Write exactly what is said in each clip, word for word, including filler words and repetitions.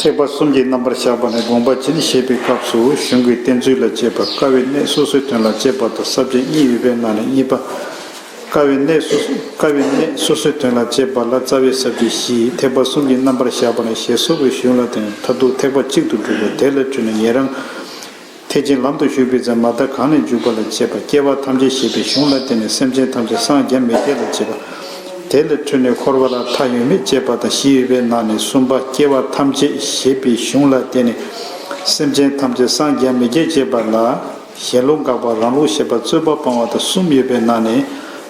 ཐེག་པ་གསུམ་གྱི་རྣམ་པར་བཞག་པ་ནས་དགོངས་པ་ཇི་བཞིན་བཞེས་པའི་སྐབས་སུ་གཞུང་གི་གཏན་ཚིགས་ལ་དཔྱད་པ། དཀའ་བའི་གནད་སོ་སོའི་དོན་ལ་དཔྱད་པ་དང་ས་བཅད་གཉིས་ཡོད་པའི་ནང་ནས་གཉིས་པ། དཀའ་བའི་གནད་སོ་སོ་དཀའ་བའི་གནད་སོ་སོའི་དོན་ལ་དཔྱད་པ་ལ་རྩ་བའི་ས་བཅད་བཞི། ཐེག་པ་གསུམ་གྱི་རྣམ་པར་བཞག་པ་ནས་ཞེས་སོགས་པའི་གཞུང་ལ་བརྟེན་མཐར་ཐུག་ཐེག་པ་གཅིག་ཏུ་གྲུབ་པ་དེ་ལ་འཕྲོས་ནས་ཉན་རང་ཐེག་ཆེན་ལམ་དུ་ཞུགས་པའི་ཚེ་མ་མཐའ་གང་ནས་འཇུག་པ་ལ་དཔྱད་པ། སྐྱེ་བ་ཐམས་ཅད་ཞེས་པའི་གཞུང་ལ་བརྟེན་ནས་སེམས་ཅན་ཐམས་ཅད་སངས་རྒྱ་མི་རྒྱ་ལ་དཔྱད་པ། དེ་ལ་འཕྲོས་ནས་འཁོར་བ་ལ་མཐའ་ཡོད་མེད་དཔྱད་པ་དང་བཞི་ཡོད་པའི་ནང་ནས་གསུམ་པ། སྐྱེ་བ་ཐམས་ཅད་ཞེས་པའི་གཞུང་ལ་བརྟེན་ནས་སེམས་ཅན་ཐམས་ཅད་སངས་རྒྱ་མི་རྒྱ་དཔྱད་པ་ལ། གཞན་ལུགས་དགག་པ། རང་ལུགས་བཤད་པ། རྩོད་པ་སྤང་བ་དང་གསུམ་ཡོད་པའི་ནང་ནས་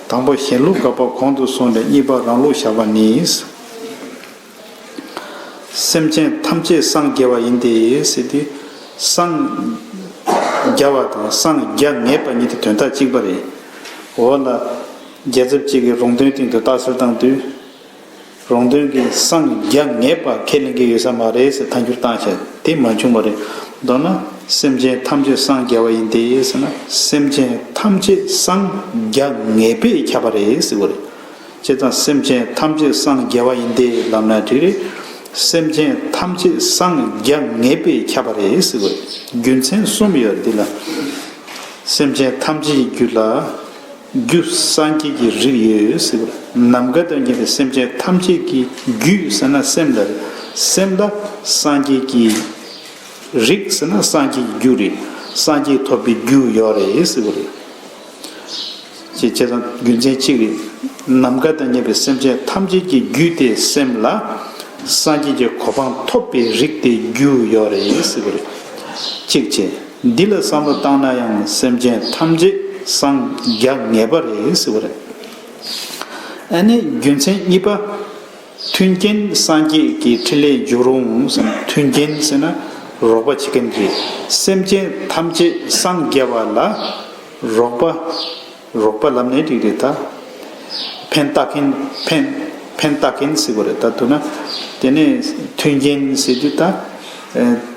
དང་པོ་གཞན་ལུགས་དགག་པ་གོང་དུ་སོང་ནས་གཉིས་པ་རང་ལུགས་བཞག་པ་ནི། སེམས་ཅན་ཐམས་ཅད་སངས་རྒྱ་བ་ཡིན་ཏེ་ཟེར་ཏེ། སངས་རྒྱ་བ་དང་སངས་རྒྱ་ངེས་པ་གཉིས་དེ་དོན་དག་གཅིག་པ་རེད། འོ་ལ། རྒྱལ་ཚབ་གཅིག་གིས་རོང་སྟོན་སྟེང་དུ་རྟགས་གསལ་བཏང་དུས། རོང་སྟོན་གྱིས་སངས་རྒྱ་ངེས་པ་ཁས་ལེན་གྱི་ཡོད་ས་མ་རེད་ཟེར་ཐལ་འགྱུར་བཏང་བྱས་དེ་མ་བྱུང་བ་རེད། མདོར་ན་སེམས་ཅན་ཐམས་ཅད་སངས་རྒྱ་བ་ཡིན་ཏེ་ཟེར་ན་སེམས་ཅན་ཐམས་ཅད་སངས་རྒྱ་ངེས་པས་ཁྱབ་པ་རེད་ཟེར་བ་རེད། བྱས་ཙང་སེམས་ཅན་ཐམས་ཅད་སངས་རྒྱ་བ་ཡིན་ཏེ་ལབ་ན་འགྲིག་རེད། སེམས་ཅན་ཐམས་ཅད་སངས་རྒྱ་ངེས་པས་ཁྱབ་པ་རེད་ཟེར་བ་རེད། རྒྱུ་མཚན་གསུམ་ཡོད་རེད་འདི་ལ། སེམས་ཅན་ཐམས་ཅད་ཀྱི་རྒྱུད་ལ་རྒྱུ་སངས་རྒྱས་ཀྱི་རིགས་ཡོད་ཟེར་བ་རེད། ནམ་མཁའ་དང་མཉམ་པའི་སེམས་ཅན་ཐམས་ཅད་ཀྱི་རྒྱུད་ཟེར་ན་སེམས་ལ་རེད། སེམས་ལ་སངས་རྒྱས་ཀྱི་རིགས་ཟེར་ན་སངས་རྒྱས་ཀྱི་རྒྱུ་རེད། སངས་རྒྱས་ཐོབ་པའི་རྒྱུ་ཡོད་རེད་ཟེར་བ་རེད། ཅེས་བྱས་ཙང་རྒྱུ་མཚན་གཅིག་རེད། ནམ་མཁའ་དང་མཉམ་པའི་སེམས་ཅན་ཐམས་ཅད་ཀྱི་རྒྱུད་དེ་སེམས་ལ་སངས་རྒྱས་ཀྱི་གོ་འཕང་ཐོབ་པའི་རིགས་དེ་རྒྱུ་ཡོད་རེད་ཟེར་བ་རེད། གཅིག་བྱས། འདི་ལ་བསམ་བློ་བཏང་ན་ཡང་སེམས་ཅན་ཐམས་ཅད་སངས་རྒྱ་ངེས་པ་རེད་ཟེར་བ་རེད། ཨ་ནི་རྒྱུ་མཚན་གཉིས་པ། མཐུན་རྐྱེན་སངས་རྒྱས་ཀྱི་ཕྲིན་ལས་འཇུག་རུང་ཟེར་ན་མཐུན་རྐྱེན་ཟེར་ན་རོགས་པ་བྱེད་མཁན་རེད། སེམས་ཅན་ཐམས་ཅད་སངས་རྒྱ་བ་ལ་རོགས་པ། རོགས་པ་ལབ་ནའི་འགྲིག་རེད་ད། ཕན་བཏགས་མཁན་ཕན་ཕན་བཏགས་མཁན་ཟེར་དགོས་རེད་ད་ཐུག་ན། དེ་ནས་མཐུན་རྐྱེན་ཟེར་དུས་ད། ཨེ།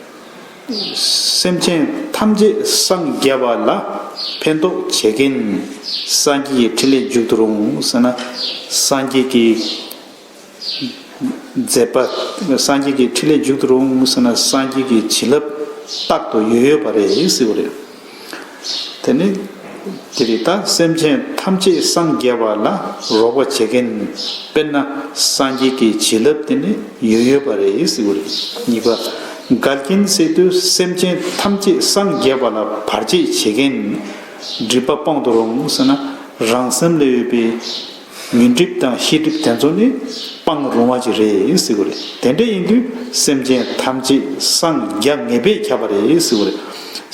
སེམས་ཅན་ཐམས་ཅད་སངས་རྒྱ་བ་ལ་ཕན་ཐོགས་བྱེད་མཁན་སངས་རྒྱས་ཀྱི་ཕྲིན་ལས་འཇུག་ཏུ་རུང་ཟེར་ན། སངས་རྒྱས་ཀྱི་མཛད་པ། སངས་རྒྱས་ཀྱི་ཕྲིན་ལས་འཇུག་ཏུ་རུང་ཟེར་ན་སངས་རྒྱས་ཀྱི་བྱིན་རླབས་རྟག་ཏུ་ཡོད་ཡོད་པ་རེད་ཟེར་བ་རེད། དེ་ནི། དེ་རེད་ད་སེམས་ཅན་ཐམས་ཅད་སངས་རྒྱ་བ་ལ་རོགས་པ་བྱེད་མཁན། དཔེར་ན་སངས་རྒྱས་ཀྱི་བྱིན་རླབས་དེ་ནི་ཡོད་ཡོད་པ་རེད་ཟེར་བ་རེད། གཉིས་པ། འགལ་རྐྱེན་ཟེར་དུས་སེམས་ཅན་ཐམས་ཅད་སངས་རྒྱ་བ་ལ་བར་ཆད་བྱེད་མཁན། སྒྲིབ་པ་སྤོང་དུ་རུང་ཟེར་ན་རང་སེམས་ལ་ཡོད་པའི། ཉོན་སྒྲིབ་དང་ཤེས་སྒྲིབ་དེ་ཚོ་ནི་སྤང་རུང་བ་ཅིག་རེད་ཟེར་བ་རེད། དེ་འདྲ་ཡིན་དུས་སེམས་ཅན་ཐམས་ཅད་སངས་རྒྱ་ངེས་པས་ཁྱབ་པ་རེད་ཟེར་བ་རེད།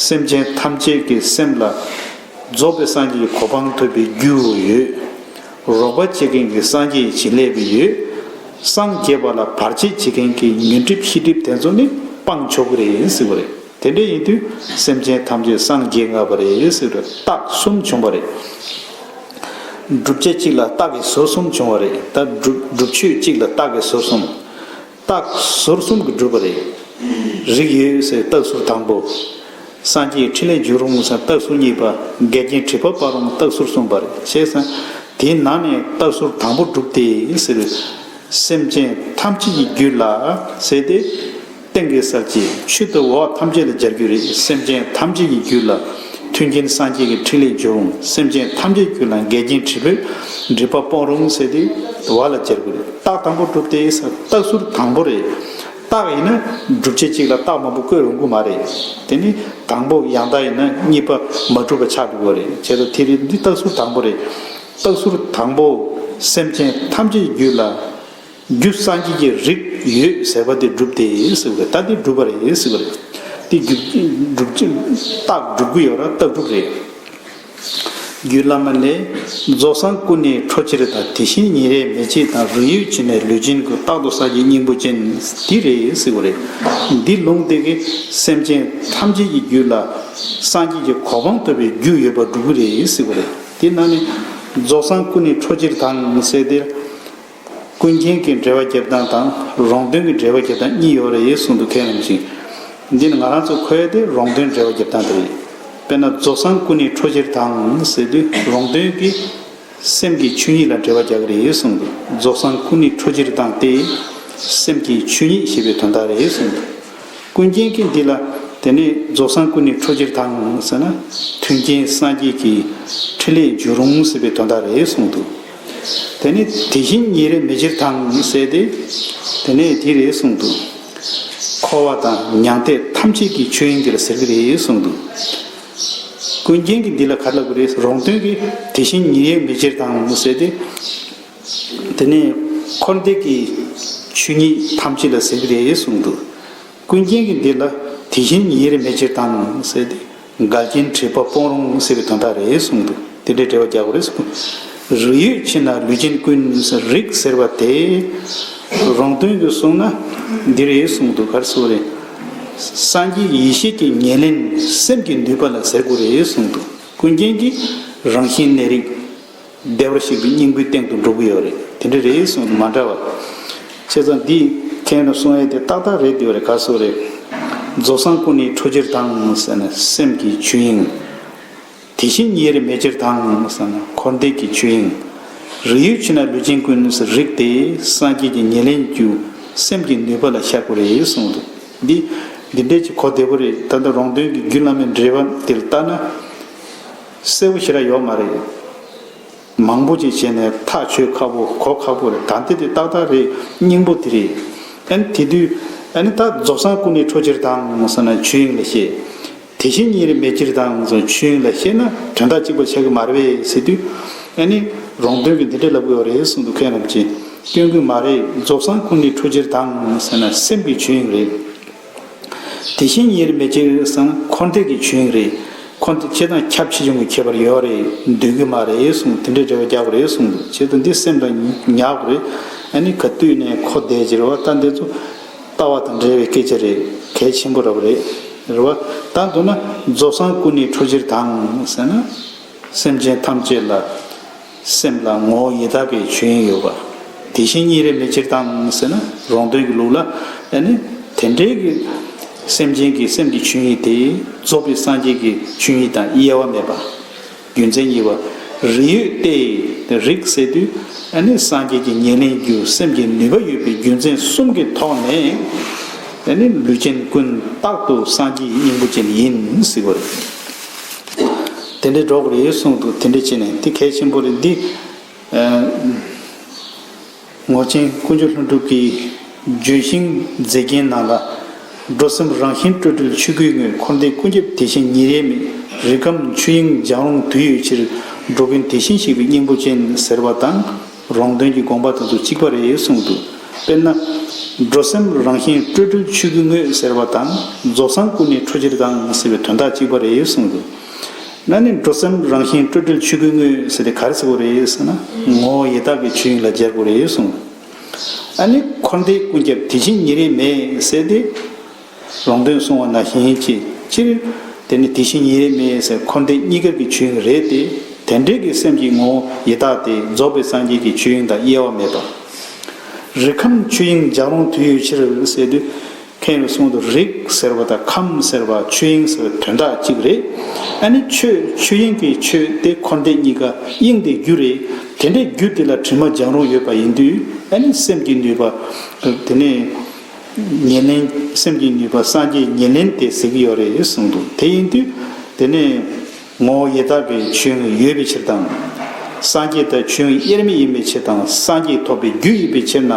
སེམས་ཅན་ཐམས་ཅད་ཀྱི་སེམས་ལ་རྫོགས་པའི་སངས་རྒྱས་ཀྱི་གོ་འཕང་ཐོབ་པའི་རྒྱུ་ཡོད། རོགས་པ་བྱེད་མཁན་གྱི་སངས་རྒྱས་ཀྱི་བྱིན་རླབས་ཡོད། སངས་རྒྱས་པ་ལ་བར་ཆད་བྱེད་མཁན་གྱི་ཉོན་སྒྲིབ་ཤེས་སྒྲིབ་དེ་ཚོ་ནི་སྤང་ཆོག་གི་རེད་ཟེར་བ་རེད། དེ་འདྲ་ཡིན་དུས་སེམས་ཅན་ཐམས་ཅད་སངས་རྒྱས་ངེས་པ་རེད་ཟེར་བའི་རྟགས་གསུམ་བྱུང་བ་རེད། བསྒྲུབ་བྱ་གཅིག་ལ་རྟགས་ཀྱི་ཟུར་གསུམ་བྱུང་བ་རེད། ད་བསྒྲུབ་བསྒྲུབ་ཆོས་གཅིག་ལ་རྟགས་ཀྱི་ཟུར་གསུམ། རྟགས་ཟུར་གསུམ་གྱིས་གྲུབ་པ་རེད། རིགས་ཡོད་ཟེར་རྟགས་ཟུར་དང་པོ། སངས་རྒྱས་ཕྲིན་ལས་འཇུག་རུང་ཟེར་རྟགས་ཟུར་གཉིས་པ། འགལ་རྐྱེན་སྒྲིབ་པ་སྤང་རུང་རྟགས་ཟུར་གསུམ་པ་རེད། བྱས་ཙང་དེའི་ནང་ནས་རྟགས་ཟུར་དང་པོ་གྲུབ་སྟེ་ཟེར། སེམས་ཅན་ཐམས་ཅད་ཀྱི་རྒྱུད་ལ་ཟེར་ཏེ། སྟེང་གི་གསལ་བྱེད་ཆུ་དང་འོག་ཐམས་ཅད་ལ་སྦྱར་རྒྱུ་རེད། སེམས་ཅན་ཐམས་ཅད་ཀྱི་རྒྱུད་ལ་མཐུན་རྐྱེན་སངས་རྒྱས་ཀྱི་ཕྲིན་ལས་འཇུག་རུང་སེམས་ཅན་ཐམས་ཅད་ཀྱི་རྒྱུད་ལ་འགལ་རྐྱེན་སྒྲིབ་པའི་སྒྲིབ་པ་སྤོང་རུང་ཟེར་ཏེ་འོག་ལ་སྦྱར་དགོས་རེད། རྟགས་དང་པོ་གྲུབ་སྟེ་ཟེར་རྟགས་ཟུར་དང་པོ་རེད། རྟགས་ཡིན་ན་བསྒྲུབ་བྱ་གཅིག་ལ་རྟགས་མང་པོ་བཀོད་ཡོང་གི་མ་རེད། དེ་ནི་དང་པོ་ཡང་དག་ཡིན་ན་གཉིས་པ་མ་གྲུབ་པ་ཆགས་འགྲོ་གི་རེད། བྱས་ཙང་དེ་རེད། འདི་རྟགས་ཟུར་དང་པོ་རེད། རྟགས་ཟུར་དང་པོ་སེམས་ཅན་ཐམས་ཅད་ཀྱི་རྒྱུད་ལ། རྒྱུ་སངས་རྒྱས་ཀྱི་རིགས་ཡོད་ཟེར་བ་དེ་གྲུབ་སྟེ་ཟེར་བ་རེད། ད་དེ་གྲུབ་པ་རེད་ཟེར་བ་རེད། དེ་རྒྱུ་གྲུབ་ཅིང་རྟགས་གྲུབ་ཀྱི་ཡོད་ར་རྟགས་གྲུབ་རེད། རྒྱུད་བླ་མ་ལས། རྫོགས་སངས་སྐུ་ནི་འཕྲོ་ཕྱིར་དང་། དེ་བཞིན་ཉིན་རེ་མེ་ལྕེ་དང་། རོ་ཡུལ་ཕྱི་ནས་ལུས་ཅན་ཀུན། རྟག་ཏུ་སངས་རྒྱས་སྙིང་པོ་ཅན། འདི་རེད་ཟེར་བ་རེད། འདི་ལུང་དེ་གིས་སེམས་ཅན་ཐམས་ཅད་ཀྱི་རྒྱུད་ལ་སངས་རྒྱས་ཀྱི་གོ་འཕང་ཐོབ་པའི་རྒྱུ་ཡོད་པ་སྒྲུབ་ཀྱི་རེད་ཟེར་བ་རེད། དེ་ནང་ནས་རྫོགས་སངས་སྐུ་ནི་འཕྲོ་ཕྱིར་དང་ཟེར་ཏེ། ཀུན་མཁྱེན་གྱི་འགྲེལ་པ་རྒྱབ་སྟངས་དང་རོང་སྟོན་གྱི་འགྲེལ་པ་རྒྱབ་སྟངས་གཉིས་ཡོད་རེད་གསུངས་འདུག་མཁན་རྣམས་ཀྱིས། འདི་ནི་ང་རང་ཚོ་མཁོ་ཡ་དེ་རོང་སྟོན་འགྲེལ་པ་རྒྱབ་སྟངས་དེ་རེད། དཔེར་ན་རྫོགས་སངས་སྐུ་ནི་འཕྲོ་ཕྱིར་དང་ཟེར་དུས་རོང་སྟོན་གྱིས་སེམས་ཀྱི་ཆོས་ཉིད་ལ་འགྲེལ་པ་རྒྱག་གི་རེད་གསུངས་འདུག་རྫོགས་སངས་སྐུ་ནི་འཕྲོ་ཕྱིར་དང་སྟེ། སེམས་ཀྱི་ཆོས་ཉིད་ཞེས་པའི་དོན་དག་རེད་གསུངས་འདུག། ཀུན་མཁྱེན་གྱིས་འདི་ལ་དེ་ནས་རྫོགས་སངས་སྐུ་ནི་འཕྲོ་ཕྱིར་དང་ཟེར་ན། མཐུན་རྐྱེན་སངས་རྒྱས་ཀྱི་ཕྲིན་ལས་འཇུག་རུང་ཟེར་བའི་དོན་དག་རེད་གསུངས་འདུག། དེ་ནས་དེ་བཞིན་ཉིད་རེ་མེད་ཕྱིར་དང་ཟེར་ཏེ། དེ་ནས་དེ་རེད་གསུངས་འདུག། འཁོར་བ་དང་མྱང་འདས་ཐམས་ཅད་ཀྱི་ཆོས་དབྱིངས་འདི་ལ་ཟེར་གྱི་རེད་གསུངས་འདུག། ཀུན་མཁྱེན་གྱིས་འདི་ལ་ག་རེ་ལབ་དགོས་རེད། རོང་སྟོན་གྱིས་དེ་བཞིན་ཉིད་རེ་མེད་ཕྱིར་དང་ཟེར་ཏེ། དེ་ནས་འཁོར་འདས་ཀྱི་ཆོས་ཉིད་ཐམས་ཅད་ལ་ཟེར་གྱི་རེད་གསུངས་འདུག། ཀུན་མཁྱེན་གྱིས་འདི་ལ་དེ་བཞིན་ཉིད་རེ་མེད་ཕྱིར་དང་ཟེར་ཏེ། འགལ་རྐྱེན་དྲེགས་པ་སྤོང་རུང་ཟེར་བའི་དོན་དག་རེད་གསུངས་འདུག། དེ་འདྲའི་འགྲེལ་པ་རྒྱག་དགོས་རེད་གསུངས། རིགས་ཡོད་ཕྱིར་ན་ལུས་ཅན་ཀུན། རིགས་ཟེར་བ་དེ་རོང་སྟོན་གྱིས་གསུངས་ན་འདི་རེད་གསུངས་འདུག། ག་རེ་ཟེར་རེད། སངས་རྒྱས་ཡེ་ཤེས་ཀྱི་ཉེར་ལེན་སེམས་ཀྱི་ནུས་པ་ལ་ཟེར་དགོས་རེད་གསུངས་འདུག། ཀུན་མཁྱེན་གྱིས་རང་བཞིན་གནས་རིགས། བདེ་བར་གཤེགས་པའི་སྙིང་པོའི་སྟེང་དུ་འགྲོ་གི་ཡོད་རེད། དེ་འདྲ་རེད་གསུངས་མ་འདྲ་བ། བྱས་ཙང་འདི་མཁན་ནས་གསུང་ཡས་དེ་ཏག་ཏག་རེད་འདོད་རེད། ག་སོ་རེད། རྫོགས་སངས་སྐུ་ནི་འཕྲོ་ཕྱིར་དང་ཟེར་ན་སེམས་ཀྱི་ཆོས་དབྱིངས། དེ་བཞིན་ཉིད་རེ་མེད་ཕྱིར་དང་ཟེར་ན་འཁོར་འདས་ཀྱི་ཆོས་དབྱིངས། རིགས་ཡོད་ཕྱིར་ན་ལུས་ཅན་ཀུན་ཟེར། རིགས་དེ་སངས་རྒྱས་ཀྱི་ཉེར་ལེན་རྒྱུ་སེམས་ཀྱི་ནུས་པ་ལ་བཞག་དགོས་རེད་གསུངས་འདུག། འདི་འདི་འདྲས་ཀྱི་གོ་བདེ་པོ་རེད། ད་ལྟ་རོང་སྟོན་གྱི་རྒྱུད་བླ་མའི་འགྲེལ་པ་དེ་ལ་ལྟ་ན་གསལ་པོ་ཞེ་དྲག་ཡོད་མ་རེད། མང་པོ་ཅིག་བྱས་ནས་ཐག་ཆོད་ཁག་པོ་གོ་ཁག་པོ་རེད། ད་ལྟ་དེ་ཏག་ཏག་རེད། སྙིང་པོ་དེ་རེད། ཨ་ནི་དེ་དུས་ཨ་ནི་ད་རྫོགས་སངས་སྐུ་ནི་འཕྲོ་ཕྱིར་དང་ཟེར་ན་ཆོས་དབྱིངས་ལ་བཤད། དེ་བཞིན་ཉིད་རེ་མེད་ཕྱིར་དང་ཟེར་ཆོས་དབྱིངས་ལ་བཤད་ན་དོན་དག་གཅིག་པ་ཆགས་ཀྱི་མ་རེད་པས་ཟེར་དུས། ཨ་ནི་རོང་སྟོན་གྱིས་འདི་འདྲ་ལབ་ཀྱི་ཡོད་རེད་གསུངས་འདུག། མཁན་རིན་པོ་ཆེ། སྐྱོན་གྱི་མ་རེད། རྫོགས་སངས་སྐུ་ནི་འཕྲོ་ཕྱིར་དང་ཟེར་ན་སེམས་ཀྱི་ཆོས་དབྱིངས་རེད། དེ་བཞིན་ཉིད་རེ་མེད་ཕྱིར་ཟེར་ན་འཁོར་འདས་ཀྱི་ཆོས་དབྱིངས་རེད། འཁོར་འདས་ཁྱེད་དང་ཁྱབ་ཆེ་ཆུང་གི་ཁྱད་པར་ཡོད་རེད། འདོད་ཀྱི་མ་རེད་གསུངས། དེ་འདྲའི་འགྲེལ་པ་རྒྱག་དགོས་རེད་གསུངས་འདུག། བྱས་ཙང་འདི་སེམས་ལ་ཉར་དགོས་རེད། ཨ་ནི་ག་དུས་ནས་གོ་བདེ་ཕྱིར་བ། ད་འདི་ཚོ་ལྟ་བ་དང་འབྲེལ་བའི་སྐད་ཆ་རེད། གལ་ཆེན་པོ་རེད་པ། རེད་བ། ད་མདོར་ན་རྫོགས་སངས་སྐུ་ནི་འཕྲོ་ཕྱིར་དང་ཟེར་ན། སེམས་ཅན་ཐམས་ཅད་ལ་སེམས་ལ་ངོ་བོ་ཡི་དྭགས་ཀྱི་ཆོས་དབྱིངས་ཡོད་པ། དེ་བཞིན་ཉིད་རེ་མེད་ཕྱིར་དང་ཟེར་ན་རོང་སྟོན་གྱི་ལུགས་ལ། ཨ་ནི་དེ་འདྲའི་གི་སེམས་ཅན་གྱི་སེམས་ཀྱི་ཆོས་དབྱིངས་དེ་རྫོགས་པའི་སངས་རྒྱས་ཀྱི་ཆོས་དབྱིངས་དང་དབྱེ་བ་མེད་པ། རྒྱུ་མཚན་གཉིས་པ། རིགས་ཡོད་དེ། རིགས་ཟེར་དུས་ཨ་ནི་སངས་རྒྱས་ཀྱི་ཉེར་ལེན་རྒྱུ་སེམས་ཀྱི་ནུས་པ་ཡོད་པའི་རྒྱུ་མཚན་གསུམ་གྱི་ཐོག་ནས་ཨ་ནི་ལུས་ཅན་ཀུན་རྟག་ཏུ་སངས་རྒྱས་སྙིང་པོ་ཅན་ཡིན་ཟེར་བ་རེད། དེ་འདྲའི་འགྲོ་དགོས་རེད་གསུངས་འདུག། དེ་འདྲ་བྱས་ནས་དེ་གལ་ཆེན་པོ་རེད། འདི་ཨ་ངོར་ཆེན་དཀོན་མཆོག་ལྷུན་གྲུབ་ཀྱི་ལྗོན་ཤིང་མཛེས་རྒྱན་ནང་ལ། འགྲོ་སེམས་རང་བཞིན་སྤྲོས་བྲལ་ཆོས་སྐུའི་དངོས། འཁོར་འདས་ཀུན་ཁྱབ་དེ་བཞིན་ཉིད་རེ་མེད། རིགས་ཁམས་ཆོས་དབྱིངས་སྦྱང་རུང་དུས་ཡོད་ཕྱིར། འགྲོ་ཀུན་དེ་བཞིན་གཤེགས་པའི་སྙིང་པོ་ཅན་ཟེར་བ་དང་། རོང་སྟོན་གྱི་དགོངས་པ་དེ་ཚོ་གཅིག་པ་རེད་གསུངས་འདུག། དཔེར་ན། འགྲོ་སེམས་རང་བཞིན་སྤྲོས་བྲལ་ཆོས་སྐུའི་དངོས་ཟེར་བ་དང་། རྫོགས་སངས་སྐུ་ནི་འཕྲོ་ཕྱིར་དང་ཟེར་བའི་དོན་དག་གཅིག་པ་རེད་གསུངས་འདུག། ན་ནི་འགྲོ་སེམས་རང་བཞིན་སྤྲོས་བྲལ་ཆོས་སྐུའི་དངོས་ཟེར་ཏེ་ག་རེ་ཟེར་དགོས་རེད་ཟེར་ན། ངོ་བོ་ཡི་དྭགས་ཀྱི་ཆོས་དབྱིངས་ལ་སྦྱར་དགོས་རེད་གསུངས་འདུག། ཨ་ནི་འཁོར་འདས་ཀུན་ཁྱབ་དེ་བཞིན་ཉིད་རེ་མེད་ཟེར་ཏེ། རོང་སྟོན་གསུངས་པ་ནང་བཞིན་ཅིག་སྤྱིར། དེ་ནི་དེ་བཞིན་ཉིད་རེ་མེད་ཟེར་འཁོར་འདས་གཉིས་ཀ་གི་ཆོས་དབྱིངས་རེད་དེ། དེ་འདྲའི་གི་སེམས་ཀྱི་ངོ་བོ་ཡི་དྭགས་དེ་རྫོགས་པའི་སངས་རྒྱས་ཀྱི་ཆོས་དབྱིངས་དང་དབྱེ་བ་མེད་པ། རིགས་ཁམས་ཆོས་དབྱིངས་སྦྱང་རུང་དུས་ཡོད་ཕྱིར་ཟེར་དུས། མཁན་རུ་གསུངས་འདུག། རིགས་ཟེར་བ་དང་ཁམས་ཟེར་བ་ཆོས་དབྱིངས་ཟེར་བ་དོན་དག་གཅིག་རེད། ཨ་ནི་ཆོས་ཆོས་དབྱིངས་ཀྱི་ཆོས་དེ་འཁོར་འདས་གཉིས་ཀ་དབྱིངས་དེ་རྒྱུ་རེད། དེ་འདྲའི་རྒྱུ་དེ་ལ་དྲི་མ་སྦྱང་རུང་ཡོད་པ་ཡིན་དུས། ཨ་ནི་སེམས་ཀྱི་ནུས་པ། དེ་ནས། ཉེར་ལེན། སེམས་ཀྱི་ནུས་པ་སངས་རྒྱས་ཉེར་ལེན་དེ་ཟེར་གྱི་ཡོད་རེད་གསུངས་འདུག། དེ་ཡིན་དུས། དེ་ནས་ངོ་བོ་ཡི་དྭགས་ཀྱི་ཆོས་དབྱིངས་ཡོད་པའི་ཕྱིར་དང་། སངས་རྒྱས་དང་ཆོས་དབྱིངས་དབྱེར་མེད་ཡིན་པའི་ཕྱིར་དང་། སངས་རྒྱས་ཐོབ་པའི་རྒྱུ་ཡིན་པའི་ཕྱིར་ན།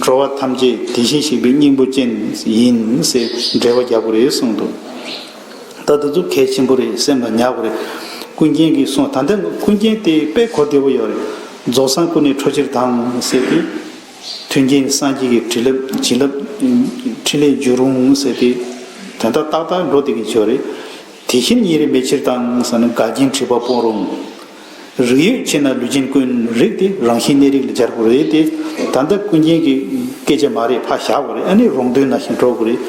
འགྲོ་བ་ཐམས་ཅད་དེ་བཞིན་གཤེགས་པའི་སྙིང་པོ་ཅན་ཡིན་ཟེར་འགྲེལ་པ་རྒྱག་དགོས་རེད་གསུངས་འདུག། ད་དེ་ཚོ་གལ་ཆེན་པོ་རེད། སེམས་ལ་ཉར་དགོས་རེད། ཀུན་མཁྱེན་གྱིས་གསུངས། ད་ལྟ་ཀུན་མཁྱེན་དེ་དཔེ་གོ་བདེ་པོ་ཡོད་རེད། རྫོགས་སངས་སྐུ་ནི་འཕྲོ་ཕྱིར་དང་ཟེར་ཏེ། མཐུན་རྐྱེན་སངས་རྒྱས་ཀྱི་བྱིན་རླབས་བྱིན་རླབས་ཕྲིན་ལས་འཇུག་རུང་ཟེར་ཏེ། དོན་དག་ཏག་ཏག་འགྲོ་བསྡད་ཀྱི་ཡོད་རེད། དེ་བཞིན་ཉིད་རེ་མེད་ཕྱིར་དང་ཟེར་ན་འགལ་རྐྱེན་དྲེགས་པ་སྤོང་རུང་། རིགས་ཡོད་ཕྱིར་ན་ལུས་ཅན་ཀུན། རིགས་དེ་རང་བཞིན་གནས་རིགས་ལ་སྦྱར་དགོས་རེད་དེ། ད་ལྟ་ཀུན་མཁྱེན་གྱི་སྐད་ཆ་མ་རེད། ཕར་བཞག་དགོས་རེད། ཨ་ནི་རོང་སྟོན་ནང་བཞིན་འགྲོ་དགོས་རེད།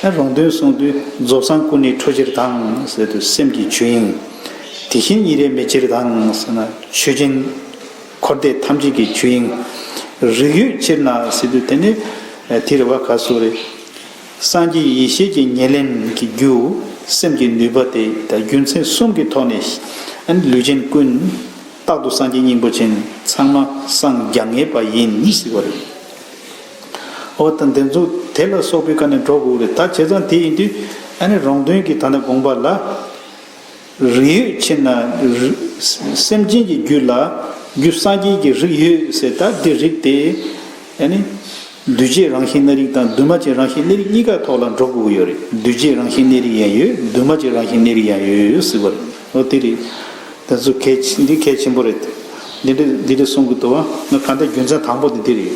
ཨ་རོང་སྟོན་གསུངས་དུས་རྫོགས་སངས་སྐུ་ནི་འཕྲོ་ཕྱིར་དང་ཟེར་དུས་སེམས་ཀྱི་ཆོས་དབྱིངས། དེ་བཞིན་ཉིད་རེ་མེད་ཕྱིར་དང་ཟེར་ན་ཆོས་ཅན། འཁོར་འདས་ཐམས་ཅད་ཀྱི་ཆོས་དབྱིངས། རིགས་ཡོད་ཕྱིར་ན་ཟེར་དུས་དེ་ནི་དེ་རེད་བ། ག་སོ་རེད། སངས་རྒྱས་ཡེ་ཤེས་ཀྱི་ཉེར་ལེན་གྱི་རྒྱུ་སེམས་ཀྱི་ནུས་པ་དེ་དང་རྒྱུ་མཚན་གསུམ་གྱི་ཐོག་ནས་ལུས་ཅན་ཀུན་རྟག་ཏུ་སངས་རྒྱས་སྙིང་པོ་ཅན་ཚང་མ་སངས་རྒྱ་ངེས་པ་ཡིན་ཟེར་བ་རེད། འོ་ད་འདི་ཚོ་དེ་ལ་སོགས་པའི་སྒང་ནས་འགྲོ་དགོས་རེད། ད་བྱས་ཙང་དེ་ཡིན་དུས་ཨ་ནི་རོང་སྟོན་གྱི་ད་ལྟ་དགོངས་པ་ལ། རིགས་ཡོད་ཕྱིར་ན་རི་སེམས་ཅན་གྱི་རྒྱུད་ལ་རྒྱུ་སངས་རྒྱས་ཀྱི་རིགས་ཡོད་ཟེར། ད་འདི་རིགས་དེ་ཨ་ནི་འདུས་བྱས་རང་བཞིན་གནས་རིགས་དང་འདུས་མ་བྱས་རང་བཞིན་གནས་རིགས་གཉིས་ཀ་ཐོག་ལ་འགྲོ་དགོས་ཀྱི་ཡོད་རེད། འདུས་བྱས་རང་བཞིན་གནས་རིགས་ཡང་ཡོད། འདུས་མ་བྱས་རང་བཞིན་གནས་རིགས་ཡང་ཡོད་ཟེར་བ་རེད། འོ་དེ་རེད། དེ་ཚོ་གལ་ཆེ་འདི་གལ་ཆེན་པོ་རེད། འདི་འདྲ་འདི་འདྲ་གསུང་གི་འདུག་བ། ང་གང་ལྟར་རྒྱུ་མཚན་དང་པོ་དེ་འདི་རེད།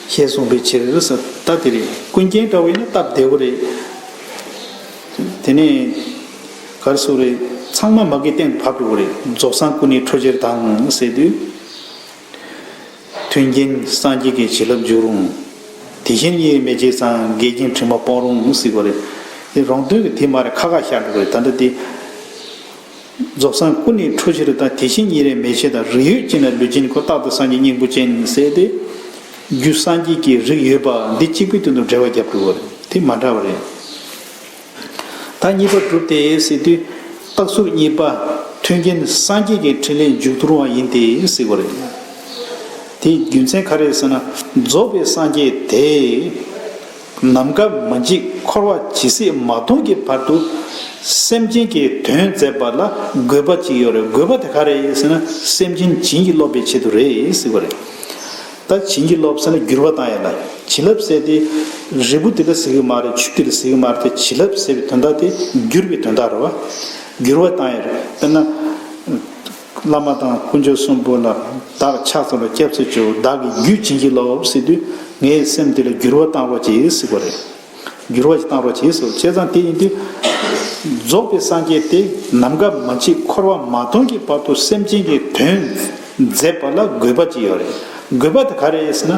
ཞེས་གསུངས་པའི་ཕྱིར་ཟེར། ད་དེ་རེད། ཀུན་མཁྱེན་འདྲ་བོ་ཡིན་ན་སྟབས་བདེ་བོ་རེད། དེ་ནས་ག་རེ་ཟེར་དགོས་རེད། ཚང་མ་མ་གི་སྟེང་དུ་བབས་འགྲོ་གི་རེད། རྫོགས་སངས་སྐུ་ནི་འཕྲོ་ཕྱིར་དང་ཟེར་དུས། མཐུན་རྐྱེན་སངས་རྒྱས་ཀྱི་བྱིན་རླབས་འཇུག་རུང་། དེ་བཞིན་གཉིས་རེ་མེད་བྱས་ཙང་། འགལ་རྐྱེན་དྲི་མ་སྤོང་རུང་ཟེར་དགོས་རེད། དེ་རོང་སྟོན་གྱི་དེ་མ་རེད། ཁ་ཁ་བཞག་འགྲོ་གི་རེད། ད་ལྟ་དེ། རྫོགས་སངས་སྐུ་ནི་འཕྲོ་ཕྱིར་དང་། དེ་བཞིན་ཉིན་རེ་མེད་བྱས་དང་། རིགས་ཡོད་ཅེ་ན་ལུས་ཅན་ཁོ། རྟག་ཏུ་སངས་རྒྱས་སྙིང་པོ་ཅན་ཟེར་ཏེ། རྒྱུ་སངས་རྒྱས་ཀྱི་རིགས་ཡོད་པ་འདི་གཅིག་པའི་དོན་དུ་འགྲེལ་བ་བརྒྱབ་འགྲོ་བ་རེད། དེ་མ་འདྲ་བ་རེད། ད་གཉིས་པ་གྲུབ་སྟེ་ཟེར་དུས། རྟགས་ཚུལ་གཉིས་པ། མཐུན་རྐྱེན་སངས་རྒྱས་ཀྱི་ཕྲིན་ལས་མཇུག་བསྡུ་རུང་བ་ཡིན་ཏེ་ཟེར་བ་རེད། དེའི་རྒྱུ་མཚན་ག་རེ་ཟེར་ན། རྫོགས་པའི་སངས་རྒྱས་དེ། ནམ་མཁའ་མ་འཇིག་འཁོར་བ་ཇི་སྲིད་མ་སྟོངས་ཀྱི་བར་དུ་སེམས་ཅན་གྱི་དོན་མཛད་པ་ལ་དགོས་པ་ཅིག་ཡོད་རེད། དགོས་པ་དེ་ག་རེ་ཟེར་ན། སེམས་ཅན་བྱིན་གྱིས་རློབ་པའི་ཆེད་དུ་རེད་ཟེར་བ་རེད། ད་བྱིན་གྱིས་རློབ་ཟེར་ན་འགྱུར་བ་བཏང་ཡ་ལ། བྱིན་རླབས་ཟེར་དེ་རིལ་བུ་དེ་ལ་ཟེར་གི་མ་རེད། ཆུ་དེ་ལ་ཟེར་གི་མ་རེད། དེ་བྱིན་རླབས་ཟེར་བའི་དོན་དག་དེ་འགྱུར་བའི་དོན་དག་རེད་བ། འགྱུར་བ་བཏང་ཡ་རེད། དཔེར་ན། བླ་མ་དང་དཀོན་མཆོག་གསུམ་པོ་ལ་བདག་ཕྱག་འཚལ་ལོ། སྐྱབས་སུ་མཆིའོ། བདག་གི་རྒྱུད་བྱིན་གྱིས་རློབས་ཟེར་དུས། ངའི་སེམས་དེ་ལ་འགྱུར་བ་བཏང་རོགས་གྱིས་ཟེར་བ་རེད། འགྱུར་བ་ཞིག་བཏང་རོགས་གྱིས་ཟེར། བྱས་ཙང་དེ་ཡིན་དུས། རྫོགས་པའི་སངས་རྒྱས་དེ་ནམ་མཁའ་མ་འཇིག་འཁོར་བ་མ་སྟོངས་ཀྱི་བར་དུ་སེམས་ཅན་གྱི་དོན་མཛད་པ་ལ་དགོས་པ་ཅིག་ཡོད་རེད། དགོས་པ་དེ་ག་རེ་རེད་ཟེར་ན།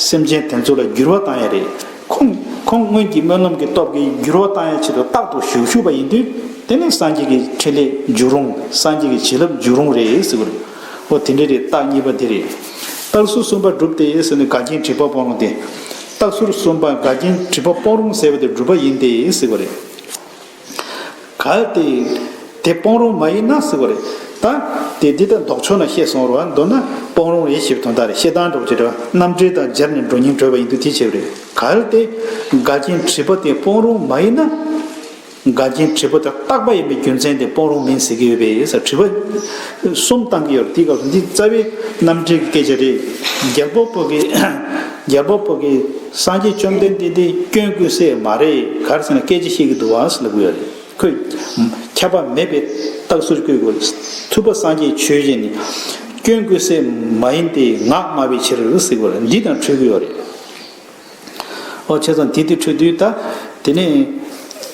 སེམས་ཅན་དེ་ཚོ་ལ་འགྱུར་བ་བཏང་ཡ་རེད། ཁོང་ཁོང་སྔོན་གྱི་སྨོན་ལམ་གྱི་སྟོབས་ཀྱིས་འགྱུར་བ་བཏང་ཡ་ཆེད་དུ་རྟག་ཏུ་བཞུགས་བཞུགས་པ་ཡིན་དུས། དེ་ནི་སངས་རྒྱས་ཀྱི་ཕྲིན་ལས་འཇུག་རུང་། སངས་རྒྱས་ཀྱི་བྱིན་རླབས་འཇུག་རུང་རེད་ཟེར་བ་རེད། འོ་དེ་འདྲ་རེད། རྟགས་གཉིས་པ་དེ་རེད། རྟགས་ཚུལ་གསུམ་པ་གྲུབ་སྟེ་ཟེར་ནས་འགལ་རྐྱེན་དྲི་མ་སྤོང་རུང་དེ། རྟགས་ཚུལ་གསུམ་པ་འགལ་རྐྱེན་དྲི་མ་སྤོང་རུང་ཟེར་བ་དེ་གྲུབ་པ་ཡིན་ཏེ་ཟེར་བ་རེད། གལ་ཏེ་དེ་སྤོང་རུང་མ་ཡིན་ན་ཟེར་བ་རེད། ད་དེ་འདི་ལྟར་ལྡོག་ཕྱོགས་ན་བཤད་སོང་རེད་བ། མདོར་ན་སྤོང་རུང་རེད་ཞེས་པའི་དོན་དག་རེད། བཤད་སྟངས་འདྲ་བོ་ཅིག་རེད་བ། རྣམ་འགྲེལ་དང་སྦྱར་ནས་འགྲོ་སྙིང་བྲོད་པ་ཡིན་དུས་དེ་བྱས་པ་རེད། གལ་ཏེ་འགལ་རྐྱེན་དྲི་མ་དེ་སྤོང་རུང་མ་ཡིན་ན། འགལ་རྐྱེན་དྲི་མ་དེ་རྟག་པ་ཡིན་པའི་རྒྱུ་མཚན་དེ་སྤོང་རུང་མིན་ཟེར་གྱི་ཡོད་པས་ཟེར། དྲི་མ་གསུམ་བཏང་གི་ཡོད་རེད། དེའི་སྐབས་སུ་འདི་རྩ་བའི་རྣམ་འགྲེལ་གྱི་སྐད་ཆ་རེད། རྒྱལ་པོ་པོ་གིས་རྒྱལ་པོ་པོ་གིས་སངས་རྒྱས་བཅོམ་ལྡན་འདས་འདི་སྐྱོན་ཀུན་ཟད་མ་རེད། ག་རེ་ཟེར་ན་སྐད་ཆ་བཤད་ཀྱི་འདུག་བ་ཟེར་ལབ་ཀྱི་ཡོད་རེད། ཁོས་ཁྱབ་པ་མེད་པའི་རྟགས་ཚུལ་བཀོད་དགོས། ཐུབ་པ་སངས་རྒྱས་ཆོས་བཞིན་ནི་སྐྱོན་ཀུན་ཟད་མ་ཡིན་ཏེ། ངག་སྨྲ་བའི་ཕྱིར་ཟེར་དགོས་རེད། འདི་དང་འཕྲོད་ཀྱི་ཡོད་རེད། ཨོ་བྱས་ཙང་དེ་དེ་འཕྲོད་དུས་ད་དེ་ནས་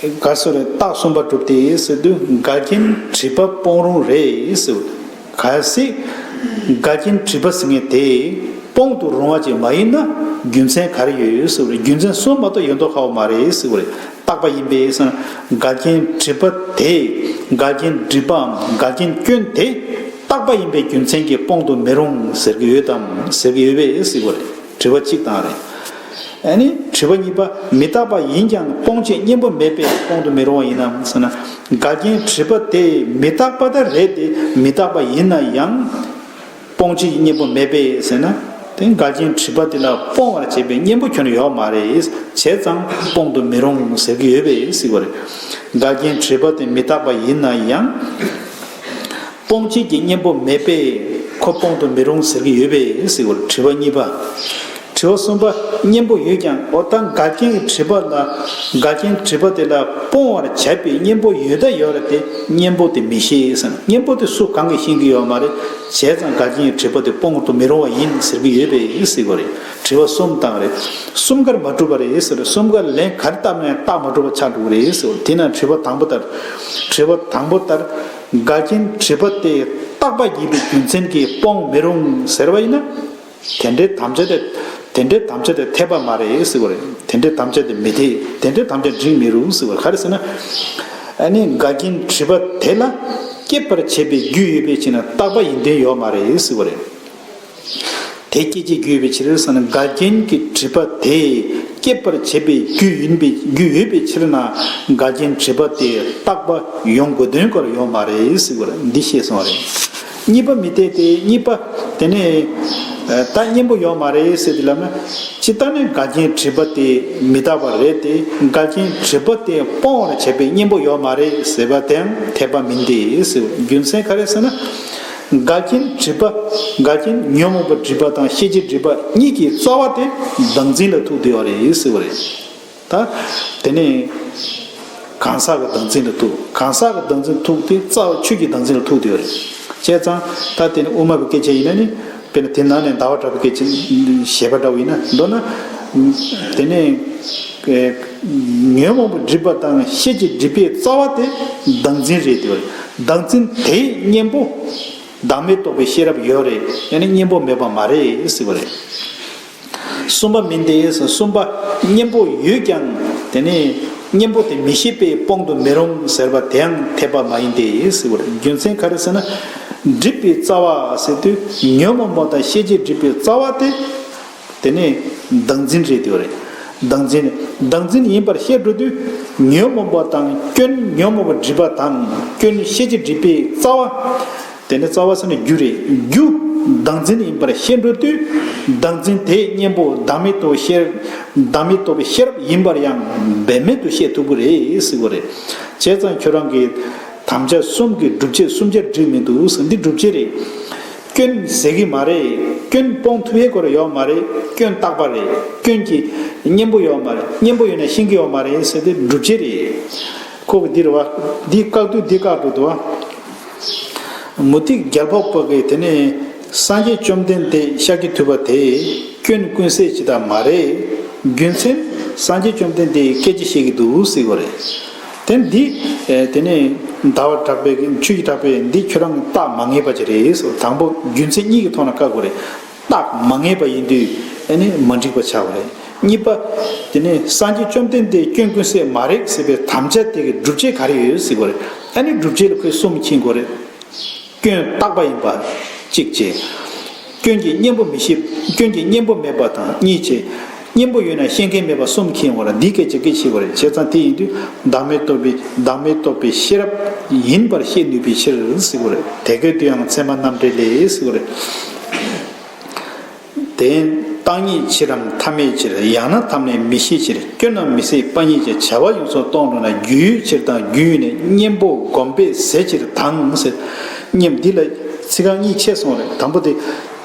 ག་རེ་ཟེར་རེད། རྟགས་གསུམ་པ་གྲུབ་སྟེ་ཟེར་དུས་འགལ་རྐྱེན་དྲི་མ་སྤོང་རུང་རེད་ཟེར། གལ་སྲིད་འགལ་རྐྱེན་དྲི་མ་ཟེར་མཁན་དེ་སྤོང་དུ་རུང་བ་ཅིག་མ་ཡིན་ན་རྒྱུ་མཚན་ག་རེ་ཡོད་ཟེར་བ་རེད། རྒྱུ་མཚན་གསུམ་མ་གཏོགས་ཡོད་མདོག་ཁ་པོ་མ་རེད་ཟེར་བ་རེད། རྟག་པ་ཡིན་པས་ཟེར་ན། འགལ་རྐྱེན་དྲི་མ་དེ། འགལ་རྐྱེན་དྲི་མའམ་འགལ་རྐྱེན་སྐྱོན་དེ་རྟག་པ་ཡིན་པའི་རྒྱུ་མཚན་གྱིས་སྤོང་དུ་མི་རུང་ཟེར་གྱི་ཡོད་དམ་ཟེར་གྱི་ཡོད་པས་ཟེར་བ་རེད། དྲི་བ་གཅིག་དང་རེད། ཨ་ནི་དྲི་བ་གཉིས་པ། མི་རྟག་པ་ཡིན་ཀྱང་སྤོང་བྱེད་གཉེན་པོ་མེད་པས་སྤོང་དུ་མི་རུང་བ་ཡིན་ནམ་ཟེར་ན། འགལ་རྐྱེན་དྲི་མ་དེ་མི་རྟག་པ་ད་རེད་དེ། མི་རྟག་པ་ཡིན་ན་ཡང་སྤོང་བྱེད་ཀྱི་གཉེན་པོ་མེད་པས་ཟེར་ན། དེ་འགལ་རྐྱེན་དྲི་མ་དེ་ལ་སྤོང་བར་བྱེད་པའི་གཉེན་པོ་ཁྱོན་ནས་ཡོད་མ་རེད། བྱས་ཙང་སྤོང་དུ་མི་རུང་ཟེར་གྱི་ཡོད་པས་ཟེར་བ་རེད། འགལ་རྐྱེན་དྲི་མ་དེ་མི་རྟག་པ་ཡིན་ན་ཡང་། སྤོང་བྱེད་ཀྱི་གཉེན་པོ་མེད་པས་ཁོ་སྤོང་དུ་མི་རུང་ཟེར་གྱི་ཡོད་པས་ཟེར་བར། དྲི་བ་གཉིས་པ། དྲི་བ་གསུམ་པ། གཉེན་པོ་ཡོད་ཀྱང་འོ་ད་འགལ་རྐྱེན་གྱི་དྲི་མ་ལ། འགལ་རྐྱེན་དྲི་མ་དེ་ལ་སྤོང་བར་བྱ་བའི་གཉེན་པོ་ཡོད་ད་ཡོད་རེད་དེ། གཉེན་པོ་དེ་མི་ཤེས་ཟེར་ན། གཉེན་པོ་དེ་སུ་གང་གིས་ཤེས་ཀྱི་ཡོད་མ་རེད། བྱས་ཙང་འགལ་རྐྱེན་གྱི་དྲི་མ་དེ་སྤོང་དུ་མི་རུང་བ་ཡིན་ཟེར་གྱི་ཡོད་པས་ཟེར་བ་རེད། དྲི་བ་གསུམ་བཏང་རེད། གསུམ་ཀར་མ་གྲུབ་པ་རེད་ཟེར། གསུམ་ཀ་ལན་ག་རེ་བཏབ་ན་ཡང་རྟགས་མ་གྲུབ་པ་ཆགས་འགྲོ་གི་རེད་ཟེར། དེས་ན་དྲི་བ་དང་པོ་ལྟར། དྲི་བ་དང་པོ་ལྟར། འགལ་རྐྱེན་དྲི་མ་དེ་རྟག་པ་ཡིན་པའི་རྒྱུ་མཚན་གྱིས་སྤོང་མི་རུང་ཟེར་བ་ཡིན་ན། དེ་འདྲའི་དམ་བཅའ་དེ། དེ་འདྲའི་དམ་བཅའ་དེ་འཐད་པ་མ་རེད་ཟེར་བ་རེད། དེ་འདྲའི་དམ་བཅའ་དེ་མི་འཐད། དེ་འདྲའི་དམ་བཅའ་འགྲིག་མི་རུང་ཟེར་བ་རེད། ག་རེ་ཟེར་ན། ཨ་ནི་འགལ་རྐྱེན་དྲི་མ་དེ་ལ་སྐྱེད་པར་བྱེད་པའི་རྒྱུ་ཡོད་པའི་ཕྱིར་ན་རྟག་པ་ཡིན་དོན་ཡོད་མ་རེད་ཟེར་བ་རེད། དེ་སྐྱེད་བྱེད་རྒྱུ་ཡོད་པའི་ཕྱིར་ཟེར་ན། འགལ་རྐྱེན་གྱི་དྲི་མ་དེ་སྐྱེད་པར་བྱེད་པའི་རྒྱུ་ཡིན་པའི་རྒྱུ་ཡོད་པའི་ཕྱིར་ན། འགལ་རྐྱེན་དྲི་མ་དེ་རྟག་པ་ཡོང་དགོས་དོན་སྐོར་ཡོད་མ་རེད་ཟེར་བ་རེད། འདི་ཤེས་སོང་བ་རེད། གཉིས་པ་མི་འཐད་དེ། གཉིས་པ་དེ་ནས་ ད་གཉེན་པོ་ཡོད་མ་རེད་ཟེར་དུས་ལབ་ན། ཇི་ལྟར་ནས་འགལ་རྐྱེན་སྒྲིབ་པ་དེ་མི་རྟག་པ་རེད་དེ། འགལ་རྐྱེན་སྒྲིབ་པ་དེ་སྤོང་བར་བྱེད་པའི་གཉེན་པོ་ཡོད་མ་རེད་ཟེར་བ་དེའང་འཐད་པ་མིན་ཏེ་ཟེར་བ། རྒྱུ་མཚན་ག་རེ་ཟེར་ན། འགལ་རྐྱེན་སྒྲིབ་པ། འགལ་རྐྱེན་ཉོན་མོངས་པ་སྒྲིབ་པ་དང་ཤེས་བྱའི་སྒྲིབ་པ་གཉིས་ཀྱི་རྩ་བ་དེ་བདག་འཛིན་ལ་ཐུག་བསྡད་པ་རེད་ཟེར་བ་རེད། ད་དེ་ནས་གང་ཟག་གི་བདག་འཛིན་ལ་ཐུག་གང་ཟག་གི་བདག་འཛིན་ཐུག་དེ་རྩ་བ་ཆོས་ཀྱི་བདག་འཛིན་ལ་ཐུག་བསྡད་པ་རེད། བྱས་ཙང་ད་དེ་ནས་དབུ་མ་པའི་སྐད་ཆ་ཡིན་ན་ནི། དཔེར་ན་དེ་ནང་ནས་ཟླ་བ་གྲགས་པའི་སྐད་ཆ་བཤད་པ་འདྲ་བོ་ཡིན་ན། མདོར་ན། དེ་ནས་ཉོན་མོངས་པ་སྒྲིབ་པ་དང་ཤེས་བྱའི་སྒྲིབ་པའི་རྩ་བ་དེ་བདག་འཛིན་རེད་དེ། བདག་འཛིན་དེའི་གཉེན་པོ་བདག་མེད་རྟོགས་པའི་ཤེས་རབ་ཡོད་རེད། ཡང་ན་གཉེན་པོ་མེད་པ་མ་རེད་ཟེར་བ་རེད། གསུམ་པ་མིན་ཏེ། གསུམ་པ་གཉེན་པོ་ཡོད་ཀྱང་དེ་ནས་གཉེན་པོ་དེ་མི་ཤེས་པས་སྤོང་དུ་མི་རུང་ཟེར་བ་དེའང་འཐད་པ་མ་ཡིན་ཏེ་ཟེར་བ་རེད། རྒྱུ་མཚན་ག་རེ་ཟེར་ན། སྒྲིབ་པའི་རྩ་བ་ཟེར་དུས་ཉོན་མོངས་པ་དང་ཤེས་བྱའི་སྒྲིབ་པའི་རྩ་བ་དེ། དེ་ནས་བདག་འཛིན་རེད་དེ་བ་རེད། བདག་འཛིན། བདག་འཛིན་ཡིན་པར་ཤེས་འགྲོ་དུས་ཉོན་མོངས་པ་དང་སྐྱོན་ཉོན་མོངས་པ་སྒྲིབ་པ་དང་སྐྱོན་ཤེས་བྱའི་སྒྲིབ་པའི་རྩ་བ། དེ་ནི་རྩ་བ་ཟེར་ན་རྒྱུ་རེད། རྒྱུ་བདག་འཛིན་ཡིན་པར་ཤེས་འགྲོ་དུས། བདག་འཛིན་དེའི་གཉེན་པོ་བདག་མེད་རྟོགས་པའི་ཤེས། བདག་མེད་རྟོགས་པའི་ཤེས་རབ་ཡིན་པར་ཡང་འབད་མེད་དུ་ཤེས་ཐུབ་ཀྱི་རེད་ཟེར་བ་རེད། བྱས་ཙང་ཁྱོད་རང་གིས་དམ་བཅའ་གསུམ་གྱི་བསྒྲུབ་བྱེད་གསུམ་ཆར་འགྲིག་མི་འདུག་ཟེར། འདི་བསྒྲུབ་བྱེད་རེད། སྐྱོན་ཟེར་གྱི་མ་རེད། སྐྱོན་སྤོང་ཐུབ་ཡས་ཁོ་རང་ཡོད་མ་རེད། སྐྱོན་རྟག་པ་རེད། སྐྱོན་གྱི་གཉེན་པོ་ཡོད་མ་རེད། གཉེན་པོ་ཡོད་ན་ཤེས་ཀྱི་ཡོད་མ་རེད་ཟེར་ཏེ་བསྒྲུབ་བྱེད་རེད། ཁོ་གི་འདི་རེད་བ། འདི་བཀག་དུས་འདི་བཀག་འགྲོ་འདུག་བ། མུ་སྟེགས་རྒྱལ་པོ་པ་གིས་དེ་ནས་སངས་རྒྱས་བཅོམ་ལྡན་འདས་ཤཱཀྱ་ཐུབ་པ་དེ་སྐྱོན་ཀུན་ཟད་ཅིག་ད་མ་རེད། རྒྱུ་མཚན་སངས་རྒྱས་བཅོམ་ལྡན་འདས་ཀྱིས་སྐད་ཆ་བཤད་ཀྱི་འདུག་ཟེར་བ་རེད། དེ་འདི། ཨེ། དེ་ནས་ཟླ་བ་གྲགས་པས་ཆོས་ཀྱི་གྲགས་པས་འདི་ཁྱོད་རང་གི་རྟགས་མ་ངེས་པ་ཅིག་རེད་ཟེར། དང་པོ་རྒྱུ་མཚན་གཉིས་ཀྱི་ཐོག་ནས་བཀག་དགོས་རེད། རྟགས་མ་ངེས་པ་ཡིན་དུས་ཨ་ནི་མ་འགྲིག་པ་ཆགས་པ་རེད། གཉིས་པ། དེ་ནས་སངས་རྒྱས་བཅོམ་ལྡན་འདས་སྐྱོན་ཀུན་ཟད་མ་རེད་ཟེར་བའི་དམ་བཅའ་དེ་གི་སྒྲུབ་བྱེད་ག་རེ་ཡོད་ཟེར་བ་རེད། ཨ་ནི་སྒྲུབ་བྱེད་ལ་ཁོས་གསུམ་མཁྱེན་དགོས་རེད། སྐྱོན་རྟག་པ་ཡིན་པ་གཅིག་བྱས། སྐྱོན་གྱི་གཉེན་པོ་མི་ཤེས། སྐྱོན་གྱི་གཉེན་པོ་མེད་པ་དང་གཉིས་བྱས། གཉེན་པོ་ཡོད་ན་ཤེས་མཁན་མེད་པ་གསུམ་མཁྱེན་དགོས་རེད། འདི་སྐད་ཅེས་སྐད་ཆེ་བ་རེད། བྱས་ཙང་དེ་ཡིན་དུས་བདག་མེད་རྟོགས་པའི་བདག་མེད་རྟོགས་པའི་ཤེས་རབ་ཡིན་པར་ཤེས་ནུས་པའི་ཕྱིར་ཟེར་བ་རེད། དེ་སྐད་དུ་ཡང་ཚད་མ་རྣམ་འགྲེལ་ལས་ཟེར་བ་རེད། དེ་བརྟག་ཉིད་ཕྱིར་རམ་ཐ་མའི་ཕྱིར། ཡང་ན་ཐ་མའི་མི་ཤེས་ཕྱིར། སྐྱོན་རྣམས་མི་སྲིད་པ་ཉིད་ཀྱི་བྱ་བ་ཡོངས་སུ་གཏོང་འགྲོ་ན། རྒྱུའི་ཕྱིར་དང་རྒྱུ་ཡོད་ནས་གཉེན་པོ་བསྒོམས་པས་ཟད་ཕྱིར་དང་ཟེར། གཉེན་འདི་ལ་ཚིག་རྐང་གཉིས་ཕྱེ་སོང་རེད། དང་པོ་དེ་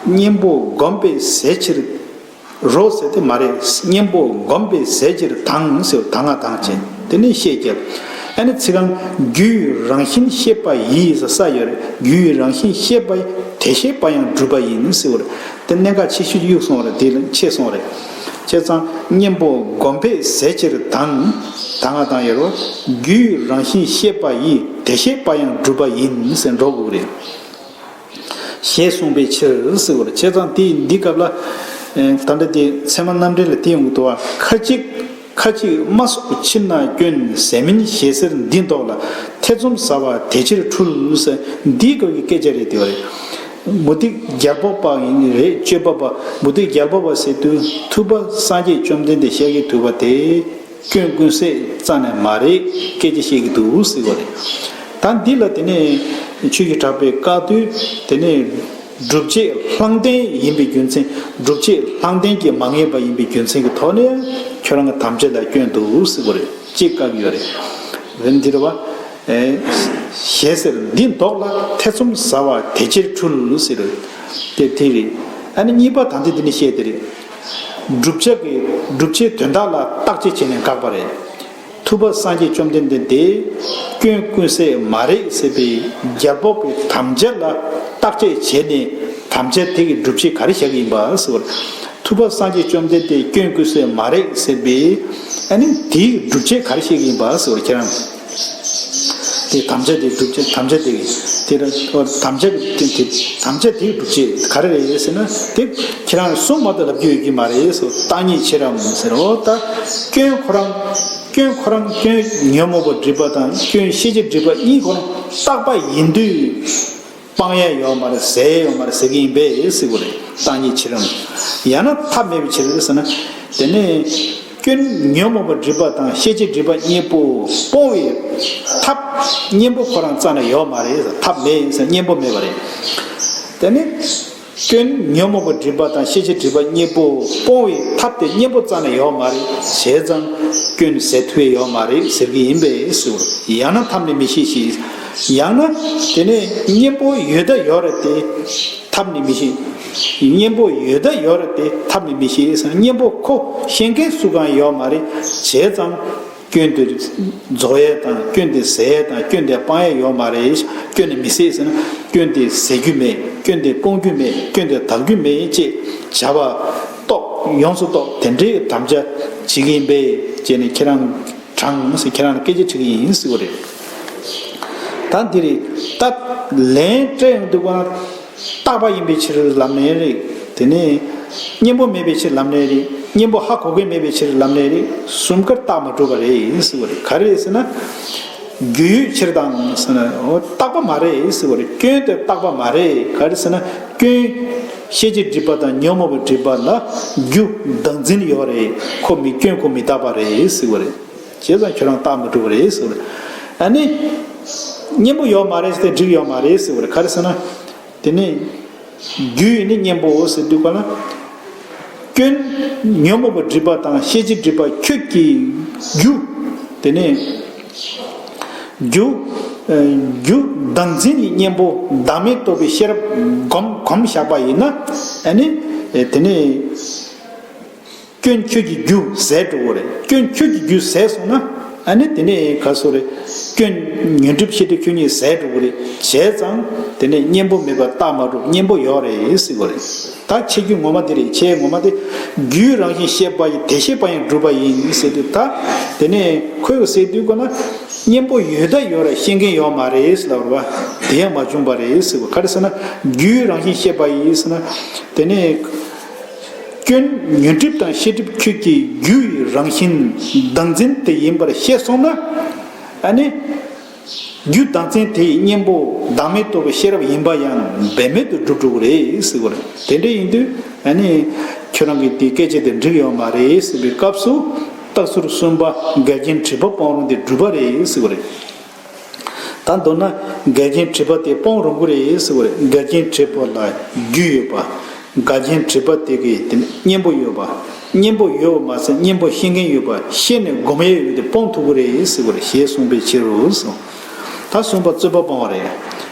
གཉེན་པོ་བསྒོམས་པས་ཟད་ཕྱིར་རོ་ཟེར་དེ་མ་རེད། གཉེན་པོ་བསྒོམས་པས་ཟད་ཕྱིར་དང་ཟེར། དང་ང་དང་བྱས་དེ་ནས་ཤེས་རྒྱབ། ཨ་ནི་ཚིག་རྐང་རྒྱུའི་རང་བཞིན་ཤེས་པ་ཡིས་ས་ཡོད་རེད། རྒྱུའི་རང་བཞིན་ཤེས་པ་ཡིས་དེ་ཤེས་པ་ཡང་གྲུབ་པ་ཡིན་ཟེར་བ་རེད། དེ་གནད་འགག་ཆེ་ཤོས་གཡུག་སོང་རེད། དེ་ལ་ཆེ་སོང་རེད། བྱས་ཙང་གཉེན་པོ་བསྒོམས་པས་ཟད་ཕྱིར་དང་། དང་ང་དང་ཡོད་རོ། རྒྱུའི་རང་བཞིན་ཤེས་པ་ཡིས་དེ་ཤེས་པ་ཡང་གྲུབ་པ་ཡིན་ཟེར་འགྲོ་དགོས་རེད། ཞེས་གསུངས་པའི་ཕྱིར་ཟེར་བ་རེད། བྱས་ཙང་དེ་འདི་སྐབས་ལ། ཨེ། ད་ལྟ་དེ་ཚད་མ་རྣམ་འགྲེལ་ལ་དེ་ཡོང་གི་འདུག་བ། ཁ་ཅིག་ཁ་ཅིག་སྨྲ་སོགས་ཕྱིར་ན་སྐྱོན་ཟད་མིན་ཞེས་ཟེར་འདི་མདོག་ལ། ཐེ་ཚོམ་ཟ་བ་དེ་ཕྱིར་འཁྲུལ་ཟེར། འདིའི་སྐབས་ཀྱི་སྐད་ཆ་རེད་དེ་བ་རེད། མུ་སྟེགས་རྒྱལ་པོ་པ་ཡིན་རེད། སྤྱོད་པ་པ། མུ་སྟེགས་རྒྱལ་པོ་པ་ཟེར་དུས་ཐུབ་པ་སངས་རྒྱས་བཅོམ་ལྡན་འདས་ཤཱཀྱ་ཐུབ་པ་དེ། སྐྱོན་ཀུན་ཟད་རྩ་ནས་མ་རེད། སྐད་ཆ་བཤད་ཀྱི་འདུག་ཟེར་བ་རེད། ད་འདི་ལ་དེ་ནས་ཆོས་ཀྱི་གྲགས་པས་བཀག་དུས་དེ་ནས་སྒྲུབ་བྱེད་བླང་དོར་ཡིན་པའི་རྒྱུ་མཚན། སྒྲུབ་བྱེད་བླང་དོར་གྱིས་མ་ངེས་པ་ཡིན་པའི་རྒྱུ་མཚན་གྱི་ཐོག་ནས་ཁྱོད་རང་གི་དམ་བཅའ་ལ་སྐྱོན་འདུག་ཟེར་བ་རེད། གཅིག་བཀག་ཡོད་རེད། འདི་རེད་བ། ཨེ། ཞེས་ཟེར། འདི་མདོག་ལ་ཐེ་ཚོམ་ཟ་བ་དེ་ཕྱིར་འཁྲུལ་ཟེར། དེ་དེ་རེད། ཨ་ནི་གཉིས་པ་ད་འདི་འདི་ནི་བཤད་དེ་རེད། བསྒྲུབ་བྱ་གི་བསྒྲུབ་བྱའི་དོན་དག་ལ་བརྟག་དཔྱད་བྱས་ནས་བཀག་པ་རེད། ཐུབ་པ་སངས་རྒྱས་བཅོམ་ལྡན་འདས་དེ་སྐྱོན་ཀུན་ཟད་མ་རེད་ཟེར་བའི་རྒྱལ་པོ་པའི་དམ་བཅའ་ལ་བརྟག་དཔྱད་བྱས་ནས་དམ་བཅའ་དེ་གི་སྒྲུབ་བྱེད་ག་རེ་བཞག་གི་ཡིན་པ་ཟེར་བར། ཐུབ་པ་སངས་རྒྱས་བཅོམ་ལྡན་འདས་སྐྱོན་ཀུན་ཟད་མ་རེད་ཟེར་བའི་ཨ་ནི་དེའི་སྒྲུབ་བྱེད་ག་རེ་བཤད་ཀྱི་ཡིན་པ་ཟེར་བར་ཁྱེད་རང་། དེ་དམ་བཅའ་དེའི་སྒྲུབ་བྱེད། དམ་བཅའ་དེ་གི་དེ་ལ་དམ་བཅའ་གི་དེ་དེ་དམ་བཅའ་དེའི་སྒྲུབ་བྱེད་ག་རེ་རེད་ཟེར་ན། དེ་ཁྱེད་རང་གསུངས་མ་ཐག་ལབ་རྒྱུ་ཡོད་ཀྱི་མ་རེད་ཟེར། བརྟག་ཉིད་ཕྱིར་རམ་ཟེར། འོ་ད་སྐྱོན་ཁོ་རང་སྐྱོན་ཁོ་རང་སྐྱོན་ཉོན་མོངས་པ་སྒྲིབ་པ་དང་སྐྱོན་ཤེས་བྱ་སྒྲིབ་པ་གཉིས་ཁོ་རང་རྟག་པ་ཡིན་དུས། སྤང་ཡས་ཡོད་མ་རེད། ཟད་ཡོད་མ་རེད་ཟེར་གྱི་ཡིན་པས་ཟེར་དགོས་རེད། བརྟག་ཉིད་ཕྱིར་རམ། ཡང་ན་ཐབས་མེད་པའི་ཕྱིར་ཟེར་ན། དེ་ནས་སྐྱོན་ཉོན་མོངས་པ་སྒྲིབ་པ་དང་ཤེས་བྱ་སྒྲིབ་པ་གཉིས་པོ་སྤོང་བའི་ཐབས་གཉེན་པོ་ཁོ་རང་རྩ་ནས་ཡོད་མ་རེད། ཐབས་མེད་ཟེར། གཉེན་པོ་མེད་པ་རེད། དེ་ནས་ སྐྱོན་ཉོན་མོངས་པ་སྒྲིབ་པ་དང་ཤེས་བྱ་སྒྲིབ་པ་གཉིས་པོ་སྤོང་བའི་ཐབས་དེ་གཉེན་པོ་རྩ་ནས་ཡོད་མ་རེད། བྱས་ཙང་སྐྱོན་ཟད་ཐུབ་ཡས་ཡོད་མ་རེད་ཟེར་གྱི་ཡིན་པས་ཟེར། ཡང་ན་ཐབས་ནི་མི་ཤེས་ཤིང་། ཡང་ན་དེ་ནས་གཉེན་པོ་ཡོད་ད་ཡོད་རེད་དེ་ཐབས་ནི་མི་ཤེས། གཉེན་པོ་ཡོད་ད་ཡོད་རེད་དེ་ཐབས་ནི་མི་ཤེས་ཟེར། གཉེན་པོ་ཁོ་ཤེས་མཁན་སུ་གང་ཡོད་མ་རེད། བྱས་ཙང་། སྐྱོན་དེ་རྫོགས་ཡས་དང་སྐྱོན་དེ་ཟད་ཡས་དང་སྐྱོན་དེ་སྤང་ཡས་ཡོད་མ་རེད། སྐྱོན་ནི་མི་ཟད་ཟེར་ན་སྐྱོན་དེ་ཟད་རྒྱུ་མེད། སྐྱོན་དེ་སྤོང་རྒྱུ་མེད། སྐྱོན་དེ་དག་རྒྱུ་མེད་ཅེས་བྱ་བ་རྟོགས། ཡོངས་སུ་རྟོགས། དེ་འདྲའི་དམ་བཅའ་བྱེད་ཀྱི་ཡིན་པས་ཅེས་ནས་ཁྱེད་རང་དྲངས་ཟེར། ཁྱེད་རང་ལ་སྐད་ཆ་དྲི་གི་ཡིན་ཟེར་བ་རེད། ད་འདི་རེད། ད་ལན་སྤྲད་ཡོང་དུས་ཀ་རྟག་པ་ཡིན་པའི་ཕྱིར་ལབ་ནའི་རེད། དེ་ནས་གཉེན་པོ་མེད་པའི་ཕྱིར་ལབ་ནའི་རེད། གཉེན་པོ་ཧ་གོ་མཁན་མེད་པའི་ཕྱིར་ལབ་ནའི་རེད། གསུམ་ཀར་རྟགས་མ་གྲུབ་པ་རེད་ཟེར་བ་རེད། ག་རེ་རེད་ཟེར་ན། རྒྱུ་ཡོད་ཕྱིར་དང་ཟེར་ན། འོ་རྟག་པ་མ་རེད་ཟེར་བ་རེད། སྐྱོན་དེ་རྟག་པ་མ་རེད། ག་རེ་ཟེར་ན། སྐྱོན་ཤེས་བྱའི་སྒྲིབ་པ་དང་ཉོན་མོངས་པའི་སྒྲིབ་པ་ལ་རྒྱུ་བདག་འཛིན་ཡོད་རེད། ཁོ་མི་སྐྱོན་ཁོ་མི་རྟག་པ་རེད་ཟེར་བ་རེད། བྱས་ཙང་ཁྱོད་རང་རྟགས་མ་གྲུབ་པ་རེད་ཟེར་བ་རེད། ཨ་ནི། གཉེན་པོ་ཡོད་མ་རེད་ཟེར་ཏེ་འགྲིག་ཡོད་མ་རེད་ཟེར་བ་རེད། ག་རེ་ཟེར་ན། དེ་ནས་རྒྱུ་ཡོད་ནི་གཉེན་པོ་ཟེར་དུས་ག་ལ། སྐྱོན་ཉོན་མོངས་པ་སྒྲིབ་པ་དང་ཤེས་བྱའི་སྒྲིབ་པ་ཁྱོད་ཀྱི་རྒྱུ། དེ་ནས་རྒྱུ། རྒྱུ་བདག་འཛིན་གྱི་གཉེན་པོ་བདག་མེད་རྟོགས་པའི་ཤེས་རབ་གོམས་གོམས་བཞག་པ་ཡིན་ན། ཨ་ནི། དེ་ནས། སྐྱོན་ཁྱོད་ཀྱི་རྒྱུ་ཟད་འགྲོ་གི་རེད། སྐྱོན་ཁྱོད་ཀྱི་རྒྱུ་ཟད་སོང་ན། ཨ་ནི་དེ་ནས་ག་སོ་རེད། སྐྱོན་ཉོན་སྒྲིབ་ཤེས་སྒྲིབ་ཁྱོད་གཉིས་ཟད་འགྲོ་གི་རེད། བྱས་ཙང་དེ་ནས་གཉེན་པོ་མེད་པར་རྟགས་མ་གྲུབ། གཉེན་པོ་ཡོད་རེད་ཟེར་གི་རེད། ད་ཁྱེད་རྒྱུ་ངོ་མ་དེ་རེད། ཁྱེད་ངོ་མ་དེ། རྒྱུའི་རང་བཞིན་ཤེས་པ་ཡི་དེ་ཤེས་པ་ཡང་གྲུབ་པ་ཡིན་ཟེར་དུས། ད་དེ་ནས་ཁོས་ཟེར་དུས་གོ་ན། གཉེན་པོ་ཡོད་ད་ཡོད་རེད། ཤེས་མཁན་ཡོད་མ་རེད་ལབ་རེད་བ། དེ་ཡང་མ་བྱུང་བ་རེད་ཟེར་བ། ག་རེ་ཟེར་ན། རྒྱུའི་རང་བཞིན་ཤེས་པ་ཡིན་ཟེར་ན། དེ་ནས། སྐྱོན་ཉོན་སྒྲིབ་དང་ཤེས་སྒྲིབ་ཁྱོད་ཀྱི་རྒྱུ་ཡི་རང་བཞིན་བདག་འཛིན་དེ་ཡིན་པར་ཤེས་སོང་ན། ཨ་ནི། རྒྱུ་བདག་འཛིན་དེ་ཡི་གཉེན་པོ་བདག་མེད་རྟོགས་པའི་ཤེས་རབ་ཡིན་པ་ཡང་འབད་མེད་དུ་གྲུབ་འགྲོ་གི་རེད་ཟེར་བ་རེད། དེ་འདྲ་ཡིན་དུས་ཨ་ནི། ཁྱོད་རང་གི་དེ་སྐད་ཆ་དེ་འགྲིག་ཡོད་མ་རེད་ཟེར་བའི་སྐབས་སུ། རྟགས་ཚུལ་གསུམ་པ་འགལ་རྐྱེན་དྲི་བ་སྤོང་རུང་དེ་གྲུབ་པ་རེད་ཟེར་བ་རེད། ད་མདོར་ན་འགལ་རྐྱེན་དྲི་བ་དེ་སྤོང་རུང་གི་རེད་ཟེར་བ་རེད། འགལ་རྐྱེན་དྲི་བ་ལ་རྒྱུ་ཡོད་པ། འགལ་རྐྱེན་དྲི་བ་དེ་གི་དེ་ནི་གཉེན་པོ་ཡོད་པ། གཉེན་པོ་ཡོད་པ་མ་ཟད་གཉེན་པོ་ཤེས་མཁན་ཡོད་པ། ཤེས་ནས་སྒོམ་ཡས་ཡོད་དེ་སྤོང་ཐུབ་ཀྱི་རེད་ཟེར་བ་རེད། ཞེས་གསུངས་པའི་ཕྱིར་རོ་གསུངས། ད་གསུམ་པ་རྩོད་པ་སྤང་བ་རེད།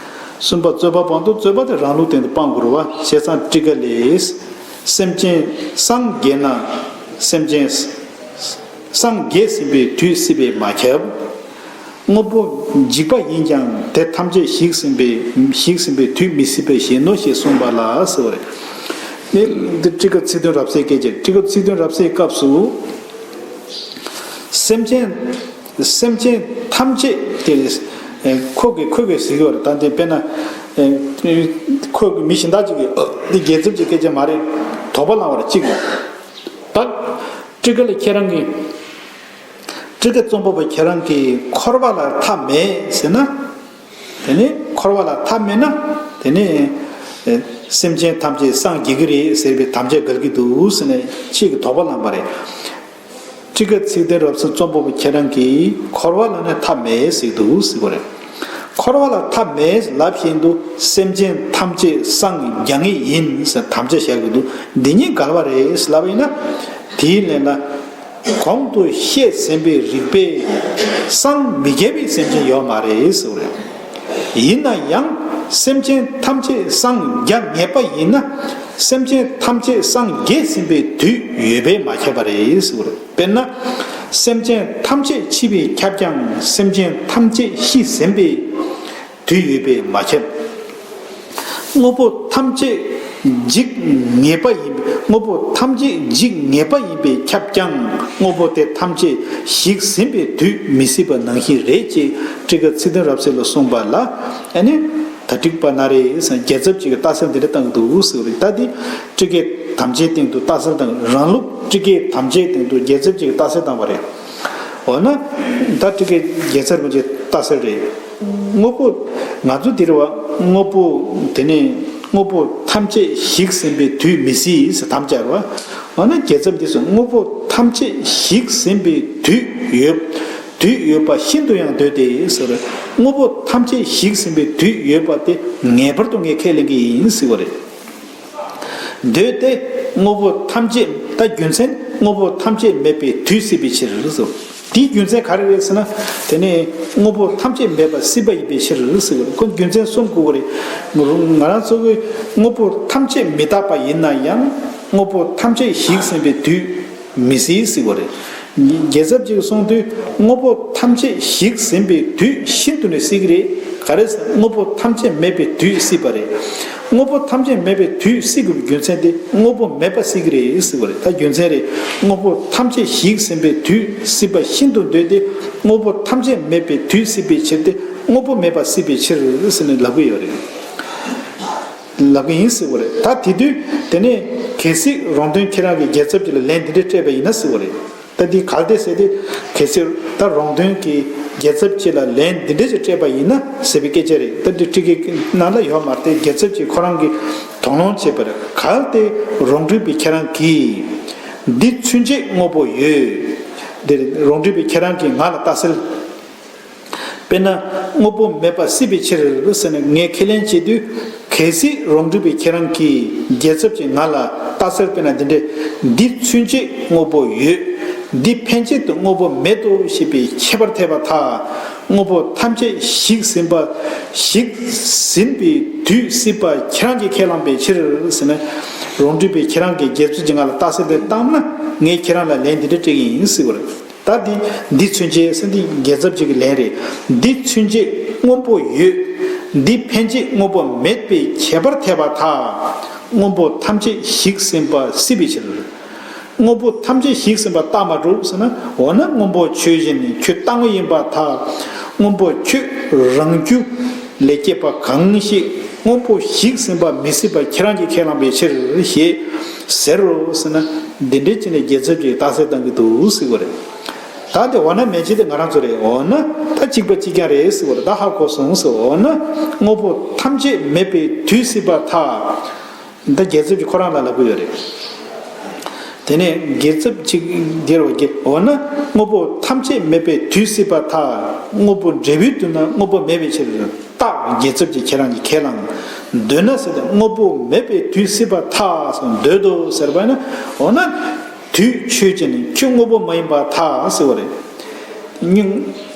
གསུམ་པ་རྩོད་པ་སྤང་དུས་རྩོད་པ་དེ་རང་ལུགས་སྟེང་དུ་སྤང་དགོས་རེད་བ། བྱས་ཙང་ཊཱི་ཀ་ལས། སེམས་ཅན་སངས་རྒྱས་ན། སེམས་ཅན། སངས་རྒྱས་ཟིན་པའི་དུས་སྲིད་པས་མ་ཁྱབ། དངོས་པོ་འཇིག་པ་ཡིན་ཀྱང་དེ་ཐམས་ཅད་ཞིག་ཟིན་པའི་ཞིག་ཟིན་པའི་དུས་མི་སྲིད་པ་བཞིན་ནོ་ཞེས་གསུངས་པ་ལ་ཟེར་བ་རེད། ནི་འདི་ཊཱི་ཀ་ཚིག་དོན་རབ་གསལ་སྐད་ཆ། ཊཱི་ཀ་ཚིག་དོན་རབ་གསལ་སྐབས་སུ། སེམས་ཅན། སེམས་ཅན་ཐམས་ཅད་དེ། ཁོ་གི་ཁོ་གི་ཟེར་གྱི་ཡོད་རེད། ད་འདི་དཔེར་ན། ཁོ་གི་མི་གཞན་དག་ཅིག་གིས་འདི་རྒྱལ་ཚབ་ཀྱི་སྐད་ཆ་མ་རེད། དོགས་པ་ལངས་པ་རེད་གཅིག་ད། ཊཱི་ཀ་ལ་ཁྱེད་རང་གིས། ཊཱི་ཀ་རྩོམ་པ་པོ་ཁྱེད་རང་གིས་འཁོར་བ་ལ་མཐའ་མེད་ཟེར་ན། དེ་ནི་འཁོར་བ་ལ་མཐའ་མེད་ན། དེ་ནི། སེམས་ཅན་ཐམས་ཅད་སངས་རྒྱས་ཀྱི་རེད་ཟེར་བའི་དམ་བཅའ་འགལ་གྱི་འདུག་ཟེར་ནས་ཁྱེད་ཀྱིས་དོགས་པ་ལངས་པ་རེད། ཊཱི་ཀ་ཚིག་དོན་རབ་གསལ་རྩོམ་པ་པོ་ཁྱེད་རང་གིས་འཁོར་བ་ལ་ནི་མཐའ་མེད་ཟེར་འདུག་ཟེར་བ་རེད། འཁོར་བ་ལ་མཐའ་མེད་ལབ་བཞིན་དུ་སེམས་ཅན་ཐམས་ཅད་སངས་རྒྱ་ངེས་ཡིན་ཟེར་དམ་བཅའ་བཞག་གི་འདུག་འདི་གཉིས་འགལ་བ་རེད་ལབ་པ་ཡིན་ན། དེའི་ལན་ལ། གོང་དུ་བཤད་ཟིན་པའི་རིགས་པས་སངས་མི་རྒྱ་བའི་སེམས་ཅན་ཡོད་མ་རེད་ཟེར་བ་རེད། ཡིན་ན་ཡང་སེམས་ཅན་ཐམས་ཅད་སངས་རྒྱ་ངེས་པ་ཡིན་ན། སེམས་ཅན་ཐམས་ཅད་སངས་རྒྱས་ཟིན་པའི་དུས་ཡོད་པས་མ་ཁྱབ་པ་རེད་ཟེར་བ་རེད། དཔེར་ན། སེམས་ཅན་ཐམས་ཅད་འཆི་བས་ཁྱབ་ཀྱང་སེམས་ཅན་ཐམས་ཅད་ཤི་ཟིན་པའི་དུས་ཡོད་པས་མ་ཁྱབ། དངོས་པོ་ཐམས་ཅད་འཇིག་ངེས་པ་ཡིན། དངོས་པོ་ཐམས་ཅད་འཇིག་ངེས་པ་ཡིན་པས་ཁྱབ་ཀྱང་དངོས་པོ་དེ་ཐམས་ཅད་ཞིག་ཟིན་པའི་དུས་མི་སྲིད་པ་ནང་བཞིན་རེད་ཅེས་ཊཱི་ཀ་ཚིག་དོན་རབ་གསལ་ལ་གསུངས་པ་ལ། ཨ་ནི། ད་ཊཱི་ཀ་པ་ན་རེ་ཟེར་རྒྱལ་ཚབ་ཅིག་གིས་རྟགས་གསལ་འདི་འདྲ་བཏང་གི་འདུག་ཟེར་བ་རེད། ད་འདི་ཊཱི་ཀའི་དམ་བཅའི་སྟེང་དུ་རྟགས་གསལ་བཏང་། རང་ལུགས་ཊཱི་ཀའི་དམ་བཅའི་སྟེང་དུ་རྒྱལ་ཚབ་ཅིག་གིས་རྟགས་གསལ་བཏང་བ་རེད། འོ་ན། ད་ཊཱི་ཀའི་རྒྱལ་ཚབ་ཀྱི་རྟགས་གསལ་རེད། དངོས་པོ། ང་ཚོ་འདིར་བ། དངོས་པོ། དེ་ནས་དངོས་པོ་ཐམས་ཅད་ཞིག་ཟིན་པའི་དུས་མི་སྲིད་ཟེར་དམ་བཅའ་རེད་བ། འོ་ན་རྒྱལ་ཚབ་འདི་ཚོ་དངོས་པོ་ཐམས་ཅད་ཞིག་ཟིན་པའི་དུས་ཡོད། དུས་ཡོད་པ་ཤིན་ཏུ་ཡང་འདོད་དེ་ཟེར། དངོས་པོ་ཐམས་ཅད་ཞིག་ཟིན་པའི་དུས་ཡོད་པ་དེ་ངེས་པར་དུ་ངས་ཁས་ལེན་གྱི་ཡིན་ཟེར་བ་རེད། འདོད་དེ། དངོས་པོ་ཐམས་ཅད། ད་རྒྱུ་མཚན་དངོས་པོ་ཐམས་ཅད་མེད་པའི་དུས་སྲིད་པའི་ཕྱིར་ཟེར། དེའི་རྒྱུ་མཚན་ག་རེ་རེད་ཟེར་ན། དེ་ནི་དངོས་པོ་ཐམས་ཅད་མེད་པ་སྲིད་པ་ཡིན་པའི་ཕྱིར་ཟེར་བ་རེད། ཁོ་རྒྱུ་མཚན་གསུམ་དགོས་པ་རེད། ང་རང་ཚོ་གི་དངོས་པོ་ཐམས་ཅད་མི་རྟག་པ་ཡིན་ན་ཡང་དངོས་པོ་ཐམས་ཅད་ཞིག་ཟིན་པའི་དུས་མི་སྲིད་ཟེར་བ་རེད། རྒྱལ་ཚབ་ཅིག་གསུང་དུས་དངོས་པོ་ཐམས་ཅད་ཞིག་ཟིན་པའི་དུས་ཤིན་ཏུ་ནས་སྲིད་ཀྱི་རེད། ག་རེ་ཟེར། དངོས་པོ་ཐམས་ཅད་མེད་པའི་དུས་སྲིད་པ་རེད། དངོས་པོ་ཐམས་ཅད་མེད་པའི་དུས་སྲིད་དགོས་པའི་རྒྱུ་མཚན་དེ་དངོས་པོ་མེད་པ་སྲིད་ཀྱི་རེད་ཟེར་བ་རེད། ད་རྒྱུ་མཚན་རེད། དངོས་པོ་ཐམས་ཅད་ཞིག་ཟིན་པའི་དུས་སྲིད་པ་ཤིན་ཏུ་འདོད་དེ། དངོས་པོ་ཐམས་ཅད་མེད་པའི་དུས་སྲིད་པའི་ཕྱིར་ཏེ། དངོས་པོ་མེད་པ་སྲིད་པའི་ཕྱིར་ཟེར་ནས་ལབ་ཀྱི་ཡོད་རེད། ལབ་ཀྱི་ཡིན་ཟེར་བ་རེད། ད་དེ་དུས་དེ་ནས་གལ་སྲིད་རོང་སྟོན་ཁྱེད་རང་གིས་རྒྱལ་ཚབ་ཅིག་ལ་ལན་འདི་འདྲ་སྤྲད་པ་ཡིན་ན་ཟེར་བ་རེད། ད་འདི་གལ་ཏེ་ཟེར་ཏེ། གལ་སྲིད་ད་རོང་སྟོན་གྱིས་རྒྱལ་ཚབ་ཅིག་ལ་ལན་འདི་འདྲ་ཅིག་སྤྲད་པ་ཡིན་ན་ཟེར་བའི་སྐད་ཆ་རེད། ད་འདི་ཁྲིད་ཀའི་ནང་ལ་ཡོད་མ་རེད་དེ། རྒྱལ་ཚབ་ཅིག་ཁོ་རང་གིས་དོགས་སློང་བྱས་པ་རེད། གལ་ཏེ་རོང་སྒྲིག་པའི་ཁྱེད་རང་གིས། འདི་ཚུན་ཆད་དངོས་པོ་ཡོད། འདིར་རོང་སྒྲིག་པའི་ཁྱེད་རང་གིས་ང་ལ་ལྟ་སེལ། དཔེར་ན། དངོས་པོ་མེད་པ་སྲིད་པའི་ཕྱིར་ཟེར་ནས་ངས་ཁས་ལེན་བྱེད་དུས། གལ་སྲིད་རོང་སྒྲིག་པའི་ཁྱེད་རང་གིས་རྒྱལ་ཚབ་ཀྱིས་ང་ལ་ལྟ་སེལ་དཔེར་ན་འདི་འདྲས། འདི་ཚུན་ཆད་དངོས་པོ་ཡོད། འདི་ཕན་ཆད་དུ་དངོས་པོ་མེད་དོ་ཞེས་པའི་ཁྱད་པར་ཐེབས་པར་ཐལ། དངོས་པོ་ཐམས་ཅད་ཞིག་ཟིན་པ། ཞིག་ཟིན་པའི་དུས་སྲིད་པ་ཁྱེད་རང་གིས་ཁས་བླངས་པའི་ཕྱིར་ཟེར་ནས། རོང་སྒྲིག་པའི་ཁྱེད་རང་གིས་རྒྱལ་ཚབ་ཀྱིས་ང་ལ་ལྟ་སེལ་དེ་བཏང་ན། ངས་ཁྱེད་རང་ལ་ལན་འདི་འདྲ་སྤྲད་ཀྱི་ཡིན་ཟེར་བ་རེད། ད་འདི་འདི་ཚུན་ཆད་ཟེར་འདི་རྒྱལ་ཚབ་ཅིག་གི་ལན་རེད། འདི་ཚུན་ཆད་དངོས་པོ་ཡོད། འདི་ཕན་ཆད་དངོས་པོ་མེད་པའི་ཁྱད་པར་ཐེབས་པར་ཐལ། དངོས་པོ་ཐམས་ཅད་ཞིག་ཟིན་པ་སྲིད་པའི་ཕྱིར། དངོས་པོ་ཐམས་ཅད་ཞིག་ཟིན་པ་རྟགས་མ་གྲུབ་ཟེར་ན། འོ་ན་སྔོན་པོ་ཆོས་ཅན། ཁྱོད་རྟག་དངོས་ཡིན་པར་ཐལ། སྔོན་པོ་ཁྱོད་རང་རྒྱུ་ལས་སྐྱེས་པ་གང་ཞིག་དངོས་པོ་ཞིག་ཟིན་པ་མི་སྲིད་པ་ཁྱེད་རང་གིས་ཁས་བླངས་པའི་ཕྱིར་ཞེས་ཟེར་རོ་ཟེར་ན། འདི་འདྲའི་ཅི་ནས་རྒྱལ་ཚབ་ཀྱིས་རྟགས་གསལ་བཏང་གི་འདུག་ཟེར་བ་རེད། ད་དེ་འོ་ན་མན་ཆད་དེ་ང་རང་ཚོ་རེད། འོ་ན་ད་གཅིག་པ་གཅིག་རྐྱང་རེད་ཟེར་བ་རེད། ད་ཧ་གོ་སོང་ཟེར། འོ་ན་དངོས་པོ་ཐམས་ཅད་མེད་པའི་དུས་སྲིད་པར་ཐལ། ད་རྒྱལ་ཚབ་ཀྱིས་ཁོ་རང་ལ་ལབ་ཀྱི་ཡོད་རེད། དེ་ནས་རྒྱལ་ཚབ་ཅིག་འདིར་བ་རྒྱལ། འོ་ན་དངོས་པོ་ཐམས་ཅད་མེད་པའི་དུས་སྲིད་པར་ཐལ། དངོས་པོ་འབྲས་བུའི་དུས་ན་དངོས་པོ་མེད་པའི་ཕྱིར། རྟགས་རྒྱལ་ཚབ་ཀྱིས་ཁྱེད་རང་གིས་ཁས་བླངས། འདོད་ན་ཟེར་ཏེ་དངོས་པོ་མེད་པའི་དུས་སྲིད་པར་ཐལ་ཟེར། འདོད་དོ་ཟེར་བ་ན། འོ་ན་དུས་ཆོས་ཅན། ཁྱོད་དངོས་པོ་མ་ཡིན་པར་ཐལ་ཟེར་བ་རེད། སྙིང་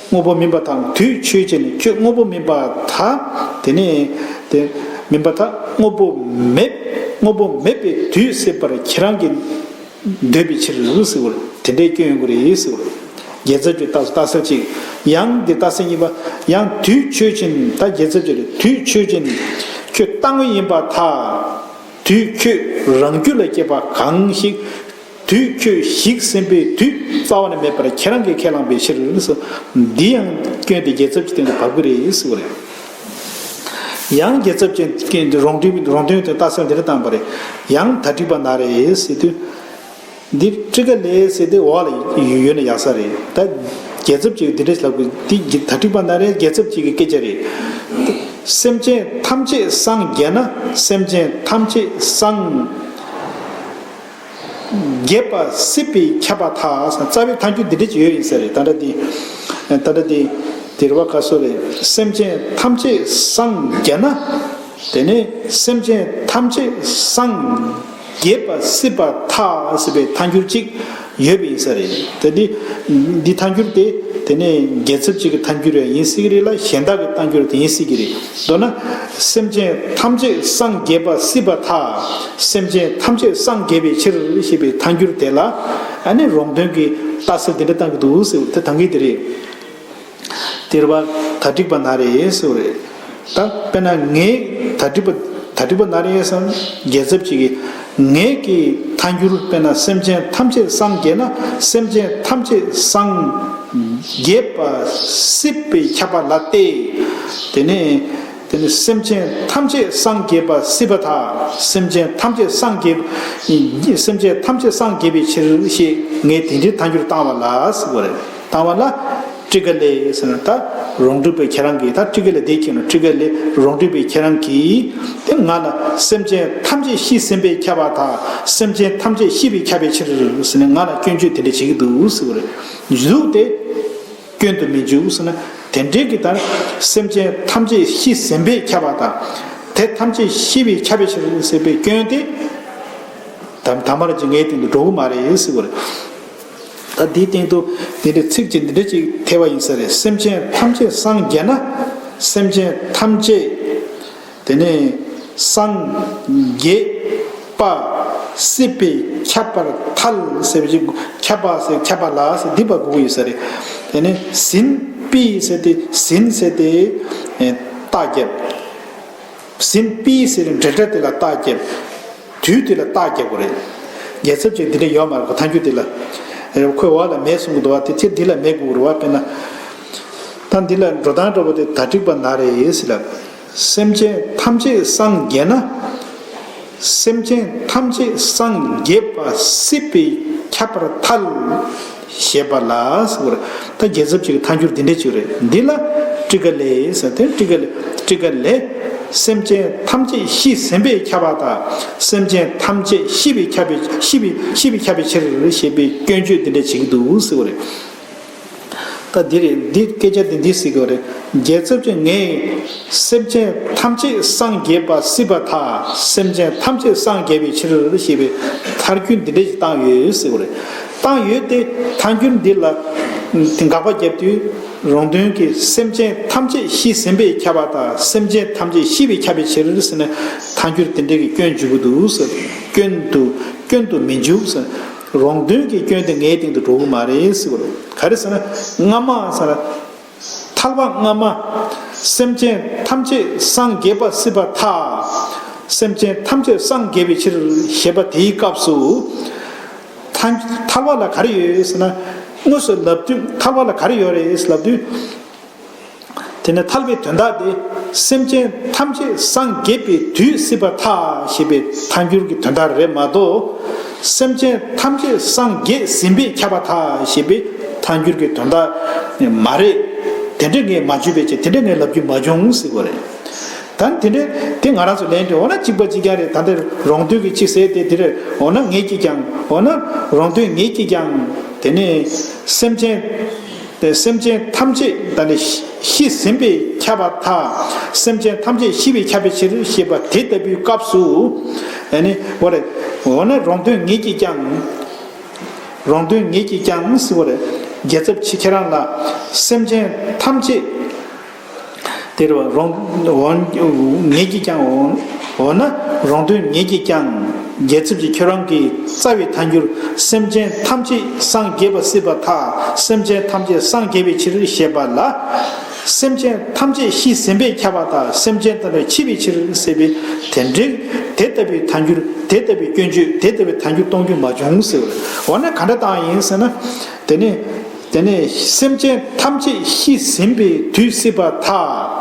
དངོས་པོ་མིན་པར་ཐལ། དུས་ཆོས་ཅན། ཁྱོད་དངོས་པོ་མིན་པར་ཐལ། དེ་ནས་དེ་མིན་པར་ཐལ། དངོས་པོ་མེད། དངོས་པོ་མེད་པའི་དུས་སྲིད་པར་ཁྱེད་རང་གིས་འདོད་པའི་ཕྱིར་ཟེར་བ་རེད། དེ་འདྲའི་སྐྱོན་ཡོང་གི་རེད་ཟེར་བ་རེད། རྒྱལ་ཚབ་ཀྱིས་རྟགས་རྟགས་གསལ་ཅིག། ཡང་འདི་རྟགས་གསལ་གཉིས་པ། ཡང་དུས་ཆོས་ཅན། ད་རྒྱལ་ཚབ་ཀྱིས་རེད། དུས་ཆོས་ཅན། ཁྱོད་རྟག་དངོས་ཡིན་པར་ཐལ། དུས་ཁྱོད་རང་རྒྱུ་ལ་སྐྱེས་པ་གང་ཞིག། དུས་ཁྱོད་ཞིག་ཟིན་པའི་དུས་རྩ་བ་ནས་མེད་པར་ཁྱེད་རང་གིས་ཁས་བླངས་པའི་ཕྱིར་ཟེར། འདི་ཡང་སྐྱོན་དེ་རྒྱལ་ཚབ་ཀྱི་སྟེང་དུ་བབས་ཀྱི་རེད་ཟེར་བ་རེད། ཡང་རྒྱལ་ཚབ་ཀྱི་སྐྱོན་དེ་རོང་སྟོན་རོང་སྟོན་དེ་རྟགས་གསལ་འདི་འདྲ་བཏང་པ་རེད། ཡང་ད་ཏྲིག་པ་ན་རེ་ཟེར་དུས། འདིར་ཏྲི་ཀ་ལེ་ཟེར་དེ་འོག་ལ་ཡོད་ན་ཡག་ས་རེད། ད་རྒྱལ་ཚབ་ཅིག་འདི་འདྲ་ལབ་དགོས། འདི་ད་ཏྲིག་པ་ན་རེ་རྒྱལ་ཚབ་ཅིག་གི་སྐད་ཆ་རེད། སེམས་ཅན་ཐམས་ཅད་སངས་རྒྱས་ན། སེམས་ཅན་ཐམས་ཅད་སངས་རྒྱས་པ་སྲིད་པས་ཁྱབ་པར་ཐལ། རྩ་བའི་ཐལ་འགྱུར་འདི་འདྲ་ཅིག་ཡོད་ཡིན་ས་རེད། ད་ལྟ་འདི་ད་ལྟ་འདི་དེ་རེད་པ། ག་སོ་རེད། སེམས་ཅན་ཐམས་ཅད་སངས་རྒྱས་ན། དེ་ནས་སེམས་ཅན་ཐམས་ཅད་སངས་རྒྱས་པ་སྲིད་པར་ཐལ་ཟེར་བའི་ཐལ་འགྱུར་གཅིག་ཡོད་པ་ཡིན་ས་རེད། ད་འདི་འདི་ཐལ་འགྱུར་དེ་དེ་ནས་རྒྱལ་ཚབ་ཅིག་གི་ཐལ་འགྱུར་ཡང་ཡིན་སྲིད་ཀྱི་རེད་ལ། གཞན་དག་གི་ཐལ་འགྱུར་དེ་ཡིན་སྲིད་ཀྱི་རེད། མདོར་ན་སེམས་ཅན་ཐམས་ཅད་སངས་རྒྱས་པ་སྲིད་པར་ཐལ། སེམས་ཅན་ཐམས་ཅད་སངས་རྒྱས་པའི་ཕྱིར་ཞེས་པའི་ཐལ་འགྱུར་དེ་ལ། ཨ་ནི་རོང་སྟོན་གྱིས་རྟགས་གསལ་འདི་འདྲ་བཏང་གི་འདུག་ཟེར་བ་དེ་ད་གིན་དེ་རེད། དེ་རེད་པ། ད་ཏྲིག་པ་ན་རེ་ཟེར་བ་རེད། ད་དཔེར་ན་ངས་ད་ཏྲིག་པ་ད་ཏྲིག་པ་ན་རེ་ཟེར་རྒྱལ་ཚབ་ཅིག་གིས་ངེད་ཀྱི་ཐལ་འགྱུར་དཔེར་ན་སེམས་ཅན་ཐམས་ཅད་སངས་རྒྱས་ན། སེམས་ཅན་ཐམས་ཅད་སངས་རྒྱས་པ་སྲིད་པས་ཁྱབ་པ་ལ་སྟེ། དེ་ནས་དེ་ནས་སེམས་ཅན་ཐམས་ཅད་སངས་རྒྱས་པ་སྲིད་པར་ཐལ། སེམས་ཅན་ཐམས་ཅད་སངས་རྒྱས། སེམས་ཅན་ཐམས་ཅད་སངས་རྒྱས་པའི་ཕྱིར་ཞེས་ངས་དེ་འདྲའི་ཐལ་འགྱུར་བཏང་བ་ལ་ཟེར་བ་རེད། བཏང་བ་ལ། ཏྲི་ཀ་ལེ་ཟེར་ན་ད་རོང་སྒྲིག་པའི་ཁྱེད་རང་གིས། ད་ཏྲི་ཀ་ལེ་དེ་ཁྱེད་རང་ཏྲི་ཀ་ལེ་རོང་སྒྲིག་པའི་ཁྱེད་རང་གིས་དེ་ང་ལ་སེམས་ཅན་ཐམས་ཅད་ཤི་ཟིན་པས་ཁྱབ་པར་ཐལ། སེམས་ཅན་ཐམས་ཅད་ཤི་བས་ཁྱབ་པའི་ཕྱིར་ཟེར་ནས་ང་ལ་སྐྱོན་བརྗོད་དེ་འདྲ་བྱེད་ཀྱི་འདུག་ཟེར་བ་རེད། གཟུགས་དེ་སྐྱོན་དུ་མི་འཇུག་ཟེར་ན། དེ་འདྲའི་གི་ལྟར་སེམས་ཅན་ཐམས་ཅད་ཤི་ཟིན་པས་ཁྱབ་པར་ཐལ། དེ་ཐམས་ཅད་ཤི་བས་ཁྱབ་པའི་ཕྱིར་ཟེར་བའི་སྐྱོན་དེ། དམ་དམ་པར་གྱི་ངའི་སྟེང་དུ་འགྲོ་གི་མ་རེད་ཟེར་བ་རེད། ད་འདིའི་སྟེང་དུ་དེ་འདྲའི་ཚིག་ཅིག་འདི་འདྲ་ཅིག་ཐེབས་པ་ཡིན་ས་རེད། སེམས་ཅན་ཐམས་ཅད་སངས་རྒྱས་ན། སེམས་ཅན་ཐམས་ཅད་དེ་ནས་སངས་རྒྱས་པ་སྲིད་པས་ཁྱབ་པར་ཐལ་ཟེར་བ་ཅིག་ཁྱབ་པ་ཟེར་ཁྱབ་པ་ལ་ཟེར་འདི་པ་དགོས་ཀྱི་ཡོད་ས་རེད། དེ་ནས་ཟིན་པས་ཟེར་ཏེ་ཟིན་ཟེར་ཏེ་རྟགས་བརྒྱབ། ཟིན་པས་ཟེར་འབྲེལ་སྒྲ་དེ་ལ་རྟགས་བརྒྱབ། དུས་དེ་ལ་རྟགས་བརྒྱབ་དགོས་རེད། རྒྱལ་ཚབ་ཅིག་འདི་འདྲ་ཡོད་མ་རེད་གོ། ཐལ་འགྱུར་འདི་ལ། ཁོའི་འོག་ལ་མེད་གསུང་གི་འདུག་བ། དེ་ཚེ་འདི་ལ་མེད་དགོས་རེད་བ། དཔེར་ན། ད་འདི་ལ་འགྲོ་སྟངས་འདྲ་པོ་དེ་ད་འགྲིག་པ་ན་རེ་ཟེར་ལ། སེམས་ཅན་ཐམས་ཅད་སངས་རྒྱས་ན། སེམས་ཅན་ཐམས་ཅད་སངས་རྒྱས་པ་སྲིད་པས་ཁྱབ་པར་ཐལ། ཞེས་པ་ལ་ཟེར་བ་རེད། ད་རྒྱལ་ཚབ་ཅིག་གི་ཐལ་འགྱུར་འདི་འདྲ་ཅིག་རེད། འདི་ལ་ཊཱི་ཀ་ལས་ཟེར་ཏེ་ཊཱི་ཀ་ལས་ཊཱི་ཀ་ལས། སེམས་ཅན་ཐམས་ཅད་ཤི་ཟིན་པས་ཁྱབ་པ་དང་། སེམས་ཅན་ཐམས་ཅད་ཤི་བས་ཁྱབ་པའི་ཤི་བས་ཤི་བས་ཁྱབ་པའི་ཕྱིར་ཞེས་པའི་སྐྱོན་བརྗོད་འདི་འདྲ་བྱེད་ཀྱི་འདུག་ཟེར་བ་རེད། ད་འདི་རེད། འདི་སྐད་ཆ་འདི་འདི་ཟེར་གྱི་རེད། རྒྱལ་ཚབ་ཀྱིས་ངས་སེམས་ཅན་ཐམས་ཅད་སངས་རྒྱས་པ་སྲིད་པར་ཐལ། སེམས་ཅན་ཐམས་ཅད་སངས་རྒྱས་པའི་ཕྱིར་ཞེས་པའི་ཐལ་འགྱུར་འདི་འདྲ་ཞིག་བཏང་ཡོད་ཟེར་བ་རེད། བཏང་ཡོད་དེ་ཐལ་འགྱུར་འདི་ལ་དེ་དགག་པ་བརྒྱབ་དུས་རོང་སྟོན་གྱིས་སེམས་ཅན་ཐམས་ཅད་ཤི་ཟིན་པས་ཁྱབ་པ་དང་སེམས་ཅན་ཐམས་ཅད་ཤི་བས་ཁྱབ་པའི་ཕྱིར་ཟེར་ནས་ཐལ་འགྱུར་དེ་འདྲ་གི་སྐྱོན་འཇུག་གི་འདུག་ཟེར། སྐྱོན་དུ་སྐྱོན་དུ་མི་འཇུག་ཟེར། རོང་སྟོན་གྱི་སྐྱོན་དེ་ངའི་སྟེང་དུ་འགྲོ་གི་མ་རེད་ཟེར་བ་རེད། ག་རེ་ཟེར་ན་སྔ་མ་ཟེར་ན། ཐལ་བ་སྔ་མ། སེམས་ཅན་ཐམས་ཅད་སངས་རྒྱས་པ་སྲིད་པར་ཐལ། སེམས་ཅན་ཐམས་ཅད་སངས་རྒྱས་པའི་ཕྱིར་ཞེས་པ་དེའི་སྐབས་སུ། ཐལ་ཐལ་བ་ལ་ག་རེ་ཡོད་ཟེར་ན། དངོས་སུ་ལབ་དུས་ཐལ་བ་ལ་ག་རེ་ཡོད་རེད་ལབ་དུས། དེ་ནས་ཐལ་བའི་དོན་དག་དེ་སེམས་ཅན་ཐམས་ཅད་སངས་རྒྱས་པའི་དུས་སྲིད་པར་ཐལ་ཞེས་པའི་ཐལ་འགྱུར་གྱི་དོན་དག་རེད་མ་གཏོགས། སེམས་ཅན་ཐམས་ཅད་སངས་རྒྱས་ཟིན་པས་ཁྱབ་པར་ཐལ་ཞེས་པའི་ཐལ་འགྱུར་གྱི་དོན་དག་མ་རེད། དེ་འདྲ་ངས་མ་བརྗོད་པའི་ཕྱིར་དེ་འདྲ་ངས་ལབ་རྒྱུ་མ་བྱུང་ཟེར་བ་རེད། ད་དེ་འདྲ་དེ་ང་རང་ཚོ་ལན་དེ་འོ་ན་གཅིག་པ་གཅིག་རྐྱང་རེད། ད་འདིར་རོང་སྟོན་གྱིས་གཅིག་ཟེར་ཏེ་དེ་རེད། འོ་ན་ངེད་ཀྱིས་ཀྱང་འོ་ན་རོང་སྟོན་ངེད་ཀྱིས་ཀྱང་དེ་ནས་སེམས་ཅན། དེ་སེམས་ཅན་ཐམས་ཅད་ད་ནི་ཤི་ཟིན་པས་ཁྱབ་པར་ཐལ། སེམས་ཅན་ཐམས་ཅད་ཤི་བས་ཁྱབ་པའི་ཕྱིར་ཞེས་པ་དེ་ལྟ་བུའི་སྐབས་སུ། ཨ་ནི་འོ་རེད། འོ་ན་རོང་སྟོན་ངེད་ཀྱིས་ཀྱང་། རོང་སྟོན་ངེད་ཀྱིས་ཀྱང་ཟེར་བ་རེད། རྒྱལ་ཚབ་ཁྱེད་ཁྱེད་རང་ལ་སེམས་ཅན་ཐམས་ཅད། དེ་རུ་རོང་འོ་ངེད་ཀྱིས་ཀྱང་འོ་འོ་ན་རོང་སྟོན་ངེད་ཀྱིས་ཀྱང་རྒྱལ་ཚབ་ཀྱིས་ཁྱོད་རང་གི་རྩ་བའི་ཐལ་འགྱུར་སེམས་ཅན་ཐམས་ཅད་སངས་རྒྱས་པ་སྲིད་པར་ཐལ། སེམས་ཅན་ཐམས་ཅད་སངས་རྒྱས་པའི་ཕྱིར་ཞེས་པ་ལ། སེམས་ཅན་ཐམས་ཅད་ཤི་ཟིན་པས་ཁྱབ་པ་དང་སེམས་ཅན་ཐམས་ཅད་འཆི་བའི་ཕྱིར་ཟེར་བའི་དེ་འདྲའི་དེ་ལྟ་བུའི་ཐལ་འགྱུར་དེ་ལྟ་བུའི་སྐྱོན་བརྗོད་དེ་ལྟ་བུའི་ཐལ་འགྱུར་གཏོང་རྒྱུ་མ་བྱུང་ཟེར་བ་རེད། འོ་ན་ག་འདྲ་བཏང་ཡིན་ཟེར་ན། དེ་ནས། དེ་ནས་སེམས་ཅན་ཐམས་ཅད་ཤི་ཟིན་པའི་དུས་སྲིད་པར་ཐལ།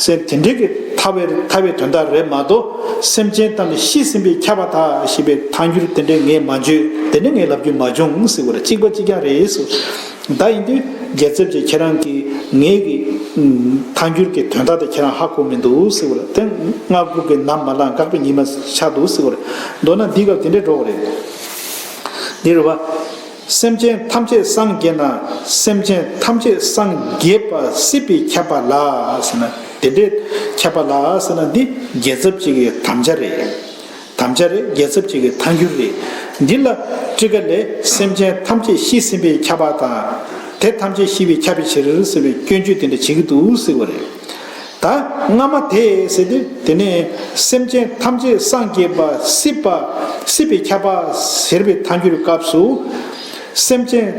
ཟེར་དེ་འདྲའི་གི་ཐལ་བའི་ཐལ་བའི་དོན་དག་རེད་མ་གཏོགས་སེམས་ཅན་ཐམས་ཅད་ཤི་ཟིན་པས་ཁྱབ་པར་ཐལ་ཞེས་པའི་ཐལ་འགྱུར་དེ་འདྲའི་ངས་མ་བརྗོད། དེ་འདྲའི་ངས་ལབ་རྒྱུ་མ་བྱུང་ཟེར་བ་རེད། གཅིག་པ་གཅིག་རྐྱང་རེད་ཟེར། ད་ཡིན་དུས་རྒྱལ་ཚབ་ཀྱིས་ཁྱེད་རང་གིས་ངའི་གི་ཐལ་འགྱུར་གྱི་དོན་དག་དེ་ཁྱེད་རང་ཧ་གོ་མི་འདུག་ཟེར་བ་རེད། དེ་སྔ་དགུ་གི་ནམ་མ་ལངས་འགག་པའི་ཉི་མ་ཆགས་འདུག་ཟེར་བ་རེད། མདོར་ན་འདི་སྐབས་དེ་འདྲའི་འགྲོ་བ་རེད། འདི་རེད་བ། སེམས་ཅན་ཐམས་ཅད་སངས་རྒྱས་ན། སེམས་ཅན་ཐམས་ཅད་སངས་རྒྱས་པ་སྲིད་པས་ཁྱབ་པ་ལ་ཟེར་ན། དེ་འདྲའི་ཁྱབ་པ་ལ་ཟེར་ན་འདི་རྒྱལ་ཚབ་ཅིག་གི་དམ་བཅའ་རེད། དམ་བཅའ་རེད། རྒྱལ་ཚབ་ཅིག་གི་ཐལ་འགྱུར་རེད། འདི་ལ་ཊཱི་ཀ་ལས་སེམས་ཅན་ཐམས་ཅད་ཤི་ཟིན་པས་ཁྱབ་པ་དང་། དེ་ཐམས་ཅད་ཤི་བས་ཁྱབ་པའི་ཕྱིར་ཟེར་བའི་སྐྱོན་བརྗོད་དེ་འདྲ་བྱེད་ཀྱི་འདུག་ཟེར་བ་རེད། ད་སྔ་མ་དེ་ཟེར་དུས་དེ་ནས་སེམས་ཅན་ཐམས་ཅད་སངས་རྒྱས་པ་སྲིད་པ་སྲིད་པས་ཁྱབ་པ་ཟེར་བའི་ཐལ་འགྱུར་སྐབས་སུ། སེམས་ཅན་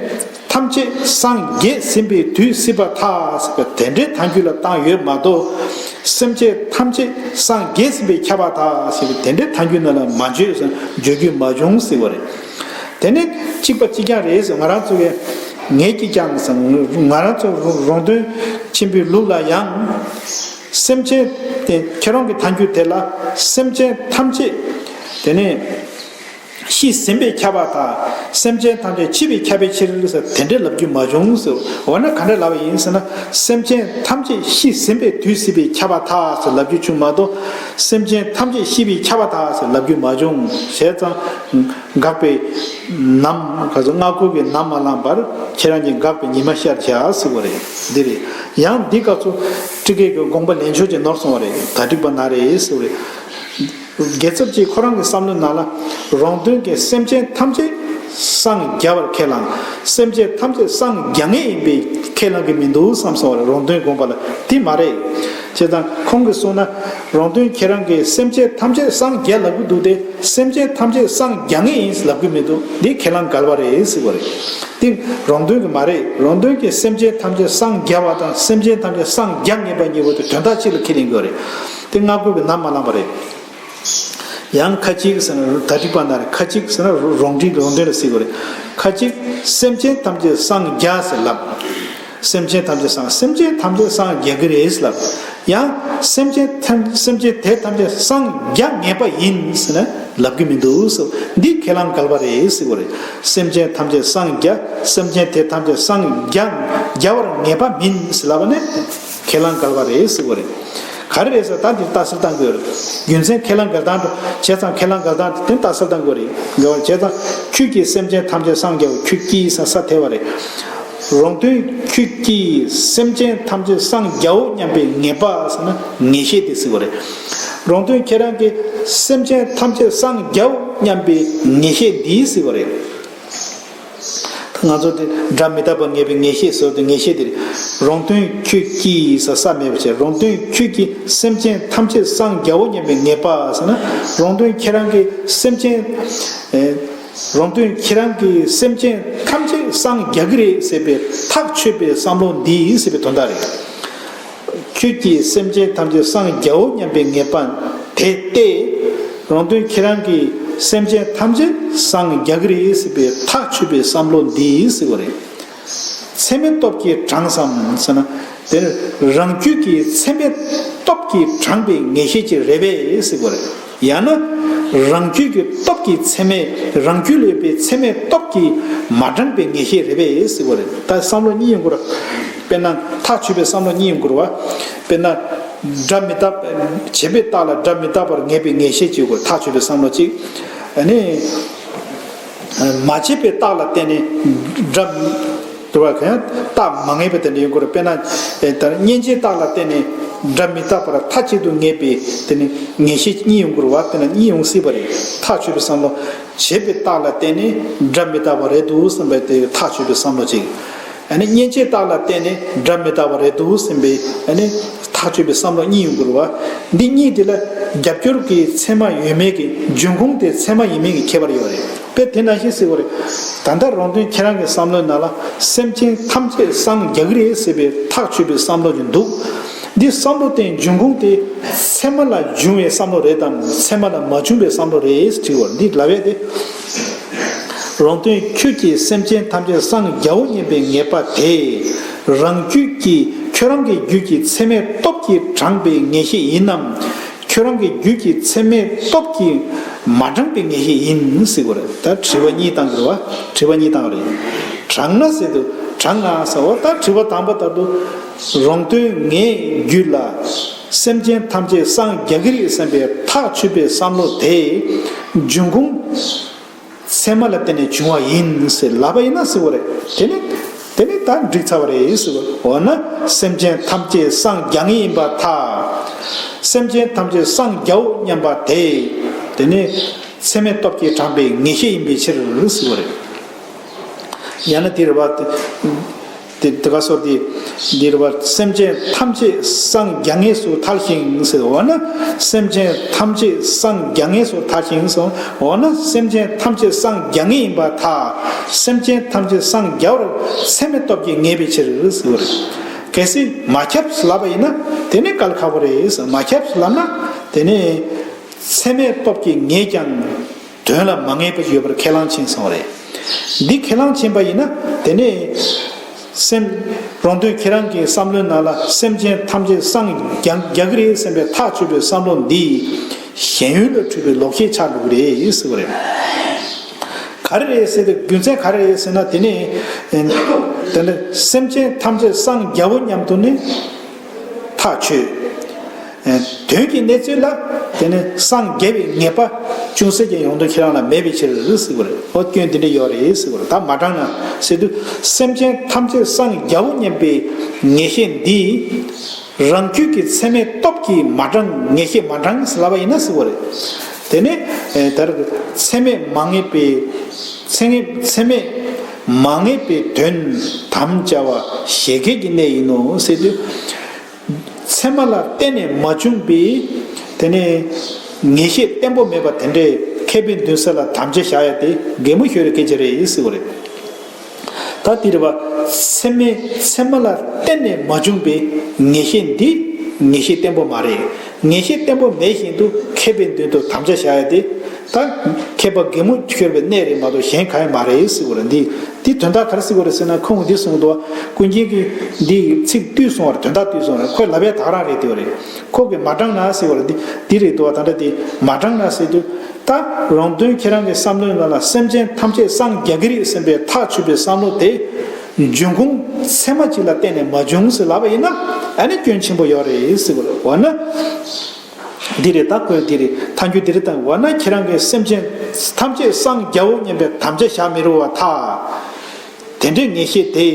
ཐམས་ཅད་སངས་རྒྱས་ཟིན་པའི་དུས་སྲིད་པར་ཐལ་ཟེར་བ་དེ་འདྲའི་ཐལ་འགྱུར་ལ་བཏང་ཡོད་མ་གཏོགས། སེམས་ཅན་ཐམས་ཅད་སངས་རྒྱས་ཟིན་པས་ཁྱབ་པར་ཐལ་ཟེར་བའི་དེ་འདྲའི་ཐལ་འགྱུར་ནང་ལ་མ་བརྗོད་ཟེར་བརྗོད་རྒྱུ་མ་བྱུང་ཟེར་བ་རེད། དེ་ནི་གཅིག་པ་གཅིག་རྐྱང་རེད་ཟེར། ང་རང་ཚོ་གི་ངེད་ཀྱིས་ཀྱང་ཟེར། ང་རང་ཚོ་རོང་སྟོན་ཆེན་པོའི་ལུགས་ལ་ཡང་། སེམས་ཅན་དེ་ཁྱེད་རང་གི་ཐལ་འགྱུར་དེ་ལ་སེམས་ཅན་ཐམས་ཅད་དེ་ནི་ཤི་ཟིན་པས་ཁྱབ་པར་ཐལ། སེམས་ཅན་ཐམས་ཅད་འཆི་བས་ཁྱབ་པའི་ཕྱིར་ཟེར་དེ་འདྲའི་ལབ་རྒྱུ་མ་བྱུང་ཟེར། འོ་ན་ག་འདྲ་ལབ་པ་ཡིན་ཟེར་ན། སེམས་ཅན་ཐམས་ཅད་ཤི་ཟིན་པའི་དུས་སྲིད་པས་ཁྱབ་པར་ཐལ་ཟེར་ལབ་རྒྱུ་བྱུང་མ་གཏོགས། སེམས་ཅན་ཐམས་ཅད་ཤི་བས་ཁྱབ་པར་ཐལ་ཟེར་ལབ་རྒྱུ་མ་བྱུང་། བྱས་ཙང་། འགག་པའི་ནམ། ག་ཚོད་སྔ་དགུ་གི་ནམ་མ་ལངས་པར་ཁྱེད་རང་གིས་འགག་པའི་ཉི་མ་ཤར་བྱ་ཟེར་བ་རེད། འདི་རེད། ཡང་འདི་སྐབས་སུ་ཊཱི་ཀ་གི་དགོངས་པ་ལེན་ཕྱོགས་ཀྱི་ནོར་སོང་བ་རེད། ད་འགྲིག་པ་ན་རེད་ཟེར་བ་རེད། རྒྱལ་ཚབ་ཀྱིས་ཁོ་རང་གི་བསམ་བློའི་ནང་ལ་རོང་སྟོན་གྱིས་སེམས་ཅན་ཐམས་ཅད་སངས་རྒྱ་བར་ཁས་བླངས། སེམས་ཅན་ཐམས་ཅད་སངས་རྒྱ་ངེས་ཡིན་པས་ཁས་བླངས་ཀྱི་མི་འདུག་བསམ་སོང་བ་རེད། རོང་སྟོན་དགོངས་པ་ལ་དེ་མ་རེད། བྱས་ཙང་ཁོང་གིས་གསུངས་ན། རོང་སྟོན་ཁྱེད་རང་གིས་སེམས་ཅན་ཐམས་ཅད་སངས་རྒྱ་ལབ་ཀྱི་འདུག་སྟེ། སེམས་ཅན་ཐམས་ཅད་སངས་རྒྱ་ངེས་ཡིན་ལབ་ཀྱི་མི་འདུག་འདི་ཁས་བླངས་འགལ་བ་རེད་ཟེར་བ་རེད། འདི་རོང་སྟོན་གྱི་མ་རེད། རོང་སྟོན་གྱིས་སེམས་ཅན་ཐམས་ཅད་སངས་རྒྱ་བ་དང་སེམས་ཅན་ཐམས་ཅད་སངས་རྒྱ་ངེས་པ་གཉིས་པོ་དེ་དོན་དག་གཅིག་ལ་ཁས་ལེན་དགོས་རེད། དེ་སྔ་རྒོལ་གྱིས་ནམ་མ་བླངས་པ་རེད། ཡང་ཁ་ཅིག་ཟེར་ན་ད་ཅིག་པ་ན་རེ། ཁ་ཅིག་ཟེར་ན་རོང་འབྲི་རོང་སྟོན་ལ་ཟེར་དགོས་རེད། ཁ་ཅིག་སེམས་ཅན་ཐམས་ཅད་སངས་རྒྱ་ཟེར་ལབ། སེམས་ཅན་ཐམས་ཅད་སངས་སེམས་ཅན་ཐམས་ཅད་སངས་རྒྱ་གི་རེད་ལབ། ཡང་སེམས་ཅན་ཐམས་སེམས་ཅན་དེ་ཐམས་ཅད་སངས་རྒྱ་ངེས་པ་ཡིན་ཟེར་ན་ལབ་ཀྱི་མི་འདུག་ཟེར། འདི་ཁས་བླངས་འགལ་བ་རེད་ཟེར་དགོས་རེད། སེམས་ཅན་ཐམས་ཅད་སངས་རྒྱ། སེམས་ཅན་དེ་ཐམས་ཅད་སངས་རྒྱ་རྒྱ་བར་ངེས་པ་མིན་ཟེར་ལབ་པ་ནི་ཁས་བླངས་འགལ་བ་རེད་ཟེར་དགོས་རེད། ག་རེ་རེད་ཟེར་ད་འདིར་རྟགས་གསལ་བཏང་དགོས་རེད། རྒྱུ་མཚན་ཁས་བླངས་འགལ་སྟངས་དང་བྱས་ཙང་ཁས་བླངས་འགལ་སྟངས་དེ་རྟགས་གསལ་བཏང་དགོས་རེད། འགལ་བ་བྱས་ཙང་ཁྱོད་ཀྱིས་སེམས་ཅན་ཐམས་ཅད་སངས་རྒྱ་བར་ཁྱོད་ཀྱིས་ས་ས་ཐེ་བ་རེད། རོང་སྟོན་ཁྱོད་ཀྱིས་སེམས་ཅན་ཐམས་ཅད་སངས་རྒྱའོ་སྙམ་པའི་ངེས་པ་ཟེར་ན་ངེས་ཤེས་དེ་ཟེར་བ་རེད། རོང་སྟོན་ཁྱེད་རང་གིས་སེམས་ཅན་ཐམས་ཅད་སངས་རྒྱའོ་སྙམ་པའི་ངེས་ཤེས་འདི་ཟེར་བ་རེད། ང་ཚོ་དེ་སྒྲ་མི་རྟག་པ་ངེས་པའི་ངེས་ཤེས་ཟེར་བ་དེ་ངེས་ཤེས་དེ་རེད། རོང་སྟོན་ཁྱོད་ཀྱིས་ས་ས་མེད་པ་བྱས། རོང་སྟོན་ཁྱོད་ཀྱིས་སེམས་ཅན་ཐམས་ཅད་སངས་རྒྱའོ་སྙམ་པའི་ངེས་པ་ཟེར་ན་རོང་སྟོན་ཁྱེད་རང་གིས་སེམས་ཅན། རོང་སྟོན་ཁྱེད་རང་གིས་སེམས་ཅན་ཐམས་ཅད་སངས་རྒྱ་གི་རེད་ཟེར་བའི་ཐག་ཆོད་པའི་བསམ་བློ་འདི་ཟེར་བའི་དོན་དག་རེད། ཁྱོད་ཀྱིས་སེམས་ཅན་ཐམས་ཅད་སངས་རྒྱའོ་སྙམ་པའི་ངེས་པ་དེ་སྟེ། རོང་སྟོན་ཁྱེད་རང་གིས་སེམས་ཅན་ཐམས་ཅད་སངས་རྒྱ་གི་རེད་ཟེར་བའི་ཐག་ཆོད་པའི་བསམ་བློ་འདི་ཟེར་བ་རེད། ཚད་མའི་སྟོབས་ཀྱིས་དྲངས་སམ་ཟེར་ན། དེ་ནི་རང་རྒྱུད་ཀྱི་ཚད་མའི་སྟོབས་ཀྱིས་དྲངས་པའི་ངེས་ཤེས་ཅིག་རེད་པས་ཟེར་བ་རེད། ཡང་ན་རང་རྒྱུད་ཀྱི་སྟོབས་ཀྱི་ཚད་མས་རང་རྒྱུད་ལ་ཡོད་པའི་ཚད་མའི་སྟོབས་ཀྱིས་མ་དྲངས་པའི་ངེས་ཤེས་རེད་པས་ཟེར་བ་རེད། ད་བསམ་བློ་གཉིས་ཡོང་གི་རེད། དཔེར་ན་ཐག་ཆོད་པའི་བསམ་བློ་གཉིས་ཡོང་གི་རེད་བ། དཔེར་ན་སྒྲ་མི་རྟག་བྱས་པའི་རྟགས་ལ་སྒྲ་མི་རྟག་པར་ངེས་པའི་ངེས་ཤེས་ཅིག་ཡོད་དགོས། ཐག་ཆོད་པའི་བསམ་བློ་གཅིག་ཨ་ནི། མ་བྱས་པའི་རྟགས་ལ་བརྟེན་ནས་སྒྲ། དུ་བ་གང་ཡང་རྟགས་མ་ངེས་པ་དེ་འདྲ་ཡོང་གི་རེད། དཔེར་ན། ཨེ་ད་མཉན་བྱའི་རྟགས་ལ་བརྟེན་ནས་སྒྲ་མི་རྟག་པར་མཐའ་གཅིག་ཏུ་ངེས་པའི་དེ་ནི་ངེས་ཤེས་གཉིས་ཡོང་གི་རེད་བ། དེ་ན་གཉིས་ཡོང་སྲིད་པ་རེད། ཐག་ཆོད་པའི་བསམ་བློ། བྱས་པའི་རྟགས་ལ་བརྟེན་ནས་སྒྲ་མི་རྟག་པ་རེད་འདུག་བསམ་པའི་དེ་ཐག་ཆོད་པའི་བསམ་བློ་གཅིག་ཨ་ནི་མཉན་བྱའི་རྟགས་ལ་བརྟེན་ནས་སྒྲ་མི་རྟག་པ་རེད་འདུག་བསམ་པའི་ཨ་ནི་ཐག་ཆོད་པའི་བསམ་བློ་གཉིས་ཡོང་གི་རེད་བ། འདི་གཉིས་དེ་ལ་རྒྱབ་སྐྱོར་གྱི་ཚད་མ་ཡོད་མེད་ཀྱི་འབྱུང་ཁུངས་དེ་ཚད་མ་ཡིན་མིན་གྱི་ཁྱད་པར་ཡོད་རེད། དཔེ་དེ་ནང་བཞིན་ཟེར་བ་རེད། ད་ལྟ་རོང་སྟོན་ཁྱེད་རང་གི་བསམ་བློའི་ནང་ལ་སེམས་ཅན་ཐམས་ཅད་སངས་རྒྱ་གི་རེད་ཟེར་བའི་ཐག་ཆོད་པའི་བསམ་བློ་ཅིག་འདུག་འདི་བསམ་བློ་དེ་འབྱུང་ཁུངས་དེ་ཚད་མ་ལ་འབྱུང་བའི་བསམ་བློ་རེད་དམ་ཚད་མ་ལ་མ་བྱུང་བའི་བསམ་བློ་རེད་དྲི་བར་འདི་ལབ་ཡས་དེ། རོང་སྟོན་ཁྱོད་ཀྱིས་སེམས་ཅན་ཐམས་ཅད་སངས་རྒྱའོ་སྙམ་པའི་ངེས་པ་དེ། རང་རྒྱུད་ཀྱི་ཁྱོད་རང་གི་རྒྱུད་ཀྱི་ཚད་མའི་སྟོབས་ཀྱིས་དྲངས་པའི་ངེས་ཤེས་ཡིན་ནམ། ཁྱོད་རང་གི་རྒྱུད་ཀྱི་ཚད་མའི་སྟོབས་ཀྱིས་མ་དྲངས་པའི་ངེས་ཤེས་ཡིན་ཟེར་དགོས་རེད། ད་དྲི་བ་གཉིས་བཏང་དགོས་རེད་བ། དྲི་བ་གཉིས་བཏང་བ་རེད། དྲངས་ན་ཟེར་དུས་དྲངས་ང་ཟེར་བ། ད་དྲི་བ་དང་པོ་ལྟར་དུ། རོང་སྟོན་ངའི་རྒྱུད་ལ་སེམས་ཅན་ཐམས་ཅད་སངས་རྒྱ་གི་རེད་བསམ་པའི་ཐག་ཆོད་པའི་བསམ་བློ་དེ་འབྱུང་ཁུངས་ཚད་མ་ལ་བརྟེན་ནས་བྱུང་བ་ཡིན་ཟེར་ལབ་པ་ཡིན་ན་ཟེར་བ་རེད། དེ་ནི་དེ་ནི་ད་འགྲིག་ཚར་བ་རེད་ཟེར་བ། འོ་ན་སེམས་ཅན་ཐམས་ཅད་སངས་རྒྱ་ངེས་ཡིན་པར་ཐལ། སེམས་ཅན་ཐམས་ཅད་སངས་རྒྱའོ་སྙམ་པ་དེ། དེ་ནི་ཚད་མའི་སྟོབས་ཀྱིས་དྲངས་པའི་ངེས་ཤེས་ཡིན་པའི་ཕྱིར་ཟེར་བ་རེད། ཡང་ན་དེ་རེད་བ། དེ་དེ་ག་སོགས་དེ་འདི་རེད་བ། སེམས་ཅན་ཐམས་ཅད་སངས་རྒྱ་ངེས་སུ་ཐལ་ཞིང་ཟེར། འོ་ན་སེམས་ཅན་ཐམས་ཅད་སངས་རྒྱ་ངེས་སུ་ཐལ་ཞིང་ཟེར། འོ་ན་སེམས་ཅན་ཐམས་ཅད་སངས་རྒྱ་ངེས་ཡིན་པར་ཐལ། སེམས་ཅན་ཐམས་ཅད་སངས་རྒྱ་བར་ཚད་མའི་སྟོབས་ཀྱིས་ངེས་པའི་ཕྱིར་ཟེར་བ་རེད། གལ་སྲིད་མ་ཁྱབ་ལབ་པ་ཡིན་ན་དེ་ནི་གལ་ཁག་པོ་རེད། མ་ཁྱབ་ལབ་ན་དེ་ནི་ཚད་མའི་སྟོབས་ཀྱིས་ངེས་ཀྱང་། དོན་ལ་མ་ངེས་པ་ཡོད་པར་ཁས་བླངས་ཕྱིན་སོང་བ་རེད། འདི་ཁས་བླངས་ཕྱིན་པ་ཡིན་ན་དེ་ནས་སེམས། རོང་སྟོན་ཁྱེད་རང་གི་བསམ་བློའི་ནང་ལ་སེམས་ཅན་ཐམས་ཅད་སངས་རྒྱ་རྒྱ་གི་རེད་བསམ་པའི་ཐག་ཆོད་པའི་བསམ་བློ་འདི་ཞེན་ཡུལ་ལ་འཁྲུལ་པའི་ལོག་ཤེས་ཆགས་འགྲོ་གི་རེད་ཟེར་བ་རེད། ག་རེ་རེད་ཟེར་ཏེ་རྒྱུ་མཚན་ག་རེ་རེད་ཟེར་ན་དེ་ནས་དེ་ནས་སེམས་ཅན་ཐམས་ཅད་སངས་རྒྱའོ་སྙམ་དུ་ནི། ཐག་ཆོད། དོན་གྱི་གནས་ཚུལ་ལ་དེ་ནི་སངས་རྒྱས་པའི་ངེས་པ་ཅུང་ཟད་ཀྱང་ཡོང་དོན་ཁྱེད་རང་ལ་མེད་པའི་ཕྱིར་ཟེར་བ་རེད། ཨོ་སྐྱོན་འདི་འདྲ་ཡོད་རེད་ཟེར་བ་རེད། ད་མ་དྲངས་ན་ཟེར་དུས་སེམས་ཅན་ཐམས་ཅད་སངས་རྒྱའོ་སྙམ་པའི་ངེས་ཤེས་འདི་རང་རྒྱུད་ཀྱི་ཚད་མའི་སྟོབས་ཀྱིས་མ་དྲངས། ངེས་ཤེས་མ་དྲངས་ཟེར་ལབ་པ་ཡིན་ན་ཟེར་བ་རེད། དེ་ནས་ཨེ་ད་རེས་ཚད་མས་མ་ངེས་པའི་ཚད་ངེས་ཚད་མས་མ་ངེས་པའི་དོན་དམ་བཅའ་བ་བཞད་གད་ཀྱི་གནས་ཡིན་ནོ་ཟེར་དུས། ཚད་མ་ལ་བརྟེན་ནས་མ་བྱུང་བའི་དེ་ནས་ངེས་ཤེས་བརྟན་པོ་མེད་པ་དེ་འདྲའི་མཁས་པའི་མདུན་ས་ལ་དམ་བཅའ་བཞག་ཡ་དེ་གད་མོ་ཤོར་བའི་སྐད་ཆ་རེད་ཟེར་བ་རེད། ད་དེ་རེད་པ། ཚད་མས་ཚད་མ་ལ་བརྟེན་ནས་མ་བྱུང་བའི་ངེས་ཤེས་འདི་ངེས་ཤེས་བརྟན་པོ་མ་རེད། ངེས་ཤེས་བརྟན་པོ་མེད་བཞིན་དུ་མཁས་པའི་མདུན་དུ་དམ་བཅའ་བཞག་ཡ་དེ། ད་མཁས་པ་གད་མོ་ཤོར་བའི་གནས་རེད་མ་གཏོགས་གཞན་གང་ཡང་མ་རེད་ཟེར་བ་རེད། འདི་འདི་དོན་དག་ག་རེ་ཟེར་བ་རེད་ཟེར་ན། ཁོང་འདི་གསུངས་འདུག། ཀུན་མཁྱེན་གྱིས་འདི་ཚིག་བཏུས་སོང་བ་རེད། དོན་དག་བཏུས་སོང་བ་རེད། ཁོས་ལབ་པའི་དག་རང་རེད་དེ་བ་རེད། ཁོ་གིས་མ་དྲངས་ན་ཟེར་བ་རེད། འདི་འདི་རེད་འདུག་བ། ད་འདྲ་དེ་མ་དྲངས་ན་ཟེར་དུས། ད་རོང་སྟོན་ཁྱེད་རང་གི་བསམ་བློའི་ནང་ལ་སེམས་ཅན་ཐམས་ཅད་སངས་རྒྱ་གི་རེད་བསམ་པའི་ཐག་ཆོད་པའི་བསམ་བློ་དེ་འབྱུང་ཁུངས་ཚད་མ་གཅིག་ལ་བརྟེན་ནས་མ་བྱུང་ཟེར་ལབ་པ་ཡིན་ན། ཨ་ནི་སྐྱོན་ཆེན་པོ་ཡོད་རེད་ཟེར་བ་རེད། འོ་ན། འདི་རེད། ད་ཁོས་འདི་རེད། ཐལ་འགྱུར་འདི་རེད། ད་འོ་ན་ཁྱེད་རང་གིས་སེམས་ཅན་ཐམས་ཅད་སངས་རྒྱའོ་སྙམ་པའི་དམ་བཅའ་བཞག་མི་རུང་བ་ཐལ། དེ་འདྲའི་ངེས་ཤེས་དེ་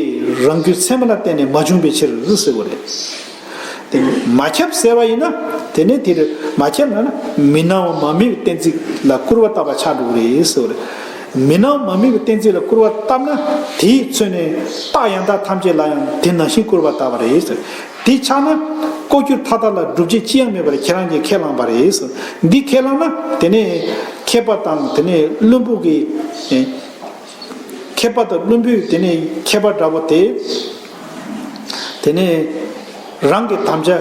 རང་རྒྱུད་ཚད་མ་ལ་བརྟེན་ནས་མ་བྱུང་བའི་ཕྱིར་ཟེར་བ་རེད། དེ་མ་ཁྱབ་ཟེར་བ་ཡིན་ན། དེ་ནས་དེ་རེད། མ་ཁྱབ་ན་ན་མི་སྣང་བ་མ་དམིགས་པའི་གཏན་ཚིགས་ལ་སྐུར་བ་བཏབ་པ་ཆགས་འགྲོ་གི་རེད་ཟེར་བ་རེད། མི་སྣང་བ་མ་དམིགས་པའི་གཏན་ཚིགས་ལ་སྐུར་བ་བཏབ་ན། དེས་མཚོན་ནས་རྟགས་ཡང་དག་ཐམས་ཅད་ལ་ཡང་དེ་ནང་བཞིན་སྐུར་བ་བཏབ་པ་རེད་ཟེར། དེ་ཆགས་ན་ལྐོག་གྱུར་མཐའ་དག་ལ་སྒྲུབ་བྱེད་ཅི་ཡང་མེད་པར་ཁྱེད་རང་གིས་ཁས་བླངས་པ་རེད་ཟེར། འདི་ཁས་བླངས་ན་དེ་ནས་མཁས་པ་དང་དེ་ནས་བླུན་པོ་གི་ཨེ། མཁས་པ་དང་བླུན་པོས་དེ་ནས་མཁས་པ་འདྲ་བོ་དེ། དེ་ནས་རང་གི་དམ་བཅའ་